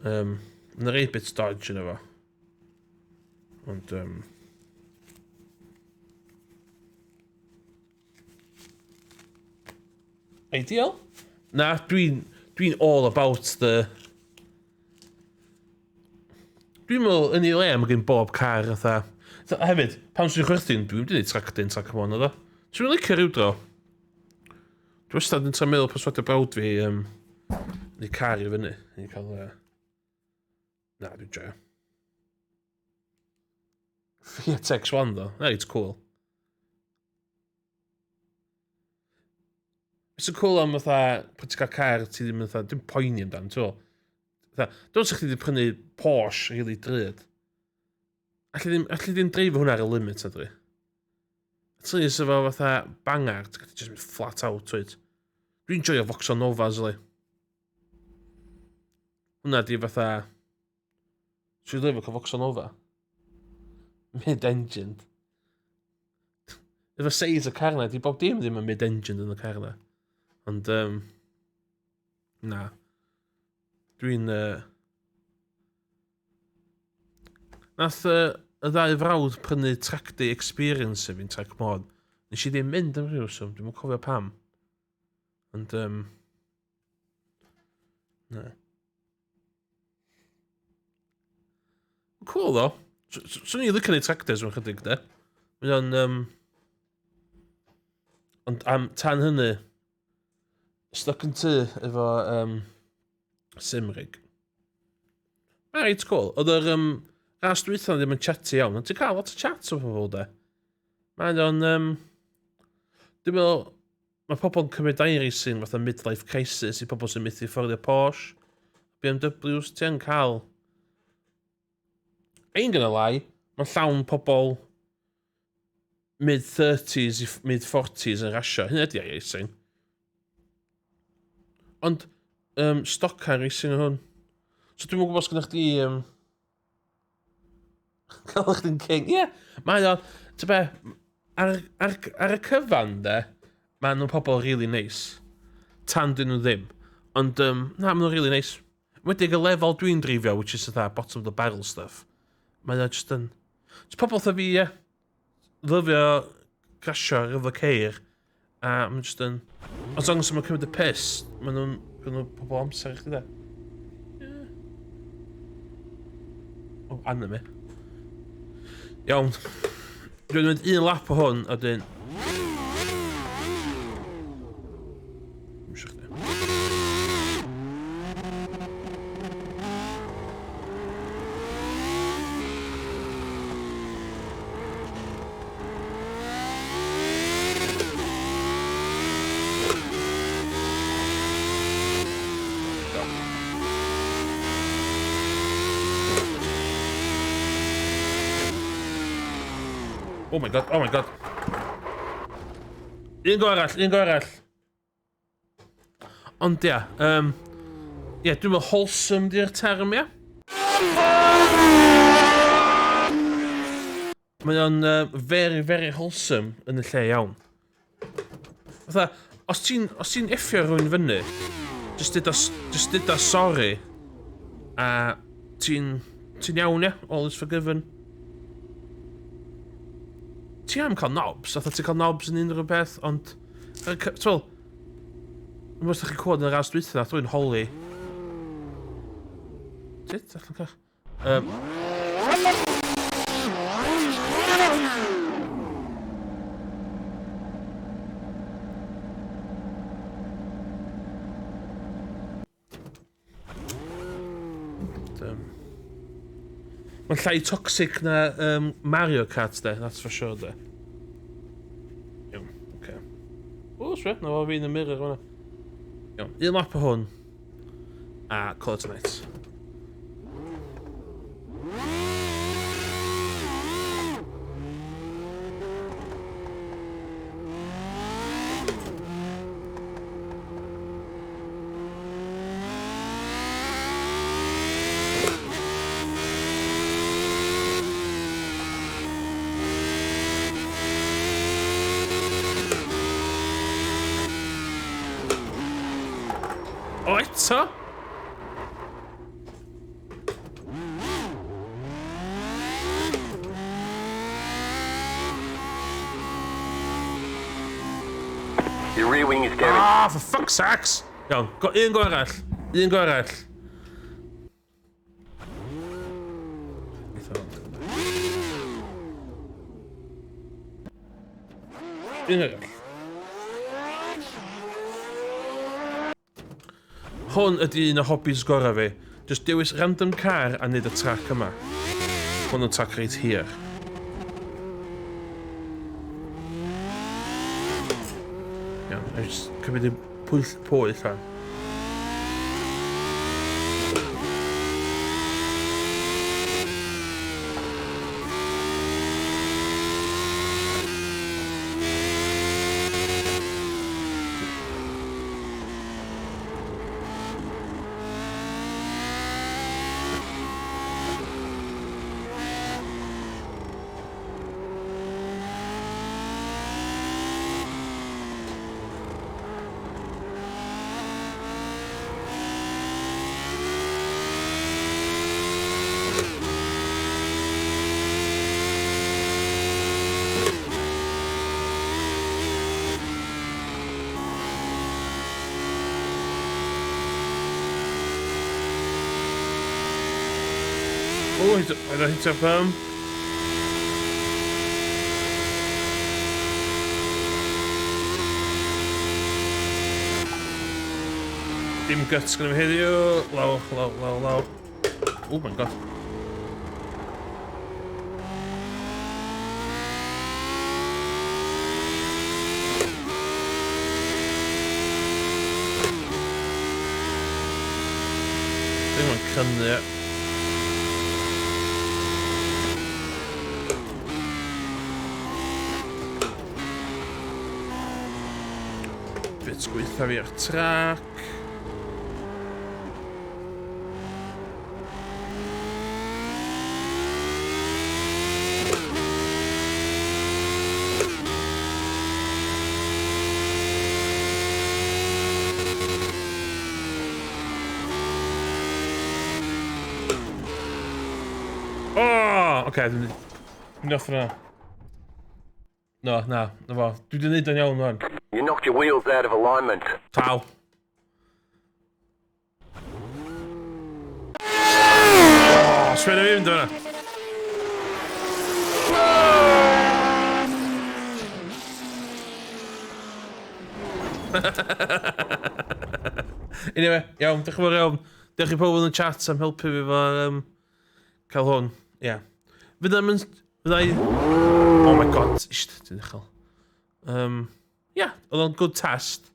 Um, Mae yna rei bit dodge yna fo. Ond, um, Ideal? Na, dwi'n dwi all about the... Dwi'n meddwl yn ei le mae gen bob car fatha... Hefyd, pan swn i'n chwerthin, dwi'n mynd i wneud track day yn track one oedd o. Dwi'n licio rhyw dro. Dwi wastad yn trio meddwl perswadio brawd fi um, neu car i fyny. Neu cael... Na, dwi'n joio. Fiat X1 ddo. Reit cool. Beth sy'n cool am fatha, pan ti'n cael car, ti ddim yn fatha, dim poeni amdano, ti'n Fatha, dwi'n sa'ch chi wedi prynu Porsche really drud. Alli ddim, alli ddim dreifio hwnna ar y limit, adri. At least efo fatha banger, ti'n gallu just mynd flat out, wyt. Dwi'n joio Vauxhall Novas, li. Hwnna di fatha... Dwi'n lyfio cael Vauxhall Nova. Mid-engined. Efo seis y car na, di bob dim ddim yn mid-engined yn y car na. Ond, um, na. Dwi'n... Uh, nath uh, y ddau frawd prynu track day experience efo'n track mod. Nes i ddim mynd am rhyw reswm, dwi'n cofio pam. Ond, um, na. Cool, ddo. Swn i'n licio neud tractors mewn chydig, de. Mae o'n... Um... Ond am tan hynny, Stuck yn tŷ efo um, Simrig. Mae'n reit cool. Oedd yr um, ras dwytha ddim yn chatty iawn, ond ti'n cael lot o chat o pobl de. Mae'n o'n... Um, dwi'n meddwl, mae pobl yn cymryd iRacing fatha midlife crisis i pobl sy'n methu fforddio Porsche, BMWs, ti yn cael... Ain't gonna lie, mae'n llawn pobl mid-30s i mid-40s yn rasio. Hynny ydi iRacing. Ond, um, stock car racing o hwn. So dwi'n gwybod os gyda chdi... Um, cael chdi'n king. Ie, yeah, mae o... Ti'n be, ar, ar, ar y cyfan, de, maen nhw'n pobl really nice. Tan dyn nhw ddim. Ond, um, na, maen nhw'n really nice. Wedig y lefel dwi'n dreifio, which is the bottom of the barrel stuff. Mae o just yn... It's pobl fatha fi, ie. Lyfio crasio ar efo ceir. A mae'n just yn... As long as mae'n cymryd y piss, maen nhw'n... Maen nhw'n pobl amser i chdi da. Yeah. Oh, anime. Iawn. Dwi'n mynd un lap o hwn, a dyn... Oh my god, oh my god. Un go arall, un go arall. Ond ia, um, ia, dwi'n meddwl wholesome di'r term, ia. Mae o'n uh, very, very wholesome yn y lle iawn. Fatha, os ti'n os ti'n effio rhywun fyny, just dyda, just dyda sorry, a ti'n ti'n iawn, ia, all is forgiven. Ti am cael knobs, fatha ti'n cael knobs yn unrhyw beth, ond... T'wel, Dwi'n meddwl chi'n cwrdd yn y ras dwytha, nath rwy'n holi. Sut? Allan cael... Um, Um, Mae'n llai toxic na um, Mario Kart, de, that's for sure, de. Iawn, oce. Okay. O, swe, na fo fi'n y mirror fan'na. Iawn, un lap o hwn. A call it a night. O, eto? Your rear wing is damaged. Ah, for fuck's sakes! Iawn, go, un go arall. Un go arall. Un arall. Hwn ydy un o hobbies gorau fi. Just dewis random car a neud y track yma. Hwn yn track reit hir. Iawn, a just cymryd y pwyll pwyll fan. Oh, hit, I hit a firm. Dim guts gyda fi heddiw. Lawr, lawr, lawr, lawr. Oh my God. Ddim yn cynnu. Bit gweitha fi ar trac. Oh! Oce, okay, dwi'n mynd off yna. No, na, na fo. Dwi wedi gwneud o'n iawn rwan. You knocked your wheels out of alignment. Taw. Oh, sbio fi fynd yna. Anyway, iawn, diolch yn fawr iawn. Diolch i pobl yn y chat am helpu fi efo cael hwn. Ie. Yeah. Fydda i'm yn... Fydda i... Oh my God, isht, ti'n uchel. Yeah, oedd o'n good test.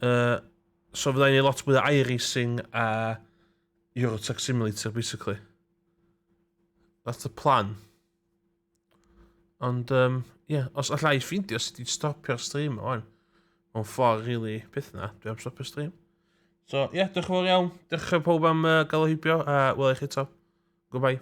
So fydda i'n neud lot mwy o iRacing a Euro Truck Simulator, basically. That's the plan. Ond, yeah, os allai ffeindio sut i stopio'r stream o wan. Mewn ffordd really peth na, dwi am stopio'r stream. So, ie, yeah, diolch yn fawr iawn. Diolch yn pob am gael o heibio, a wela i chi eto. Goodbye.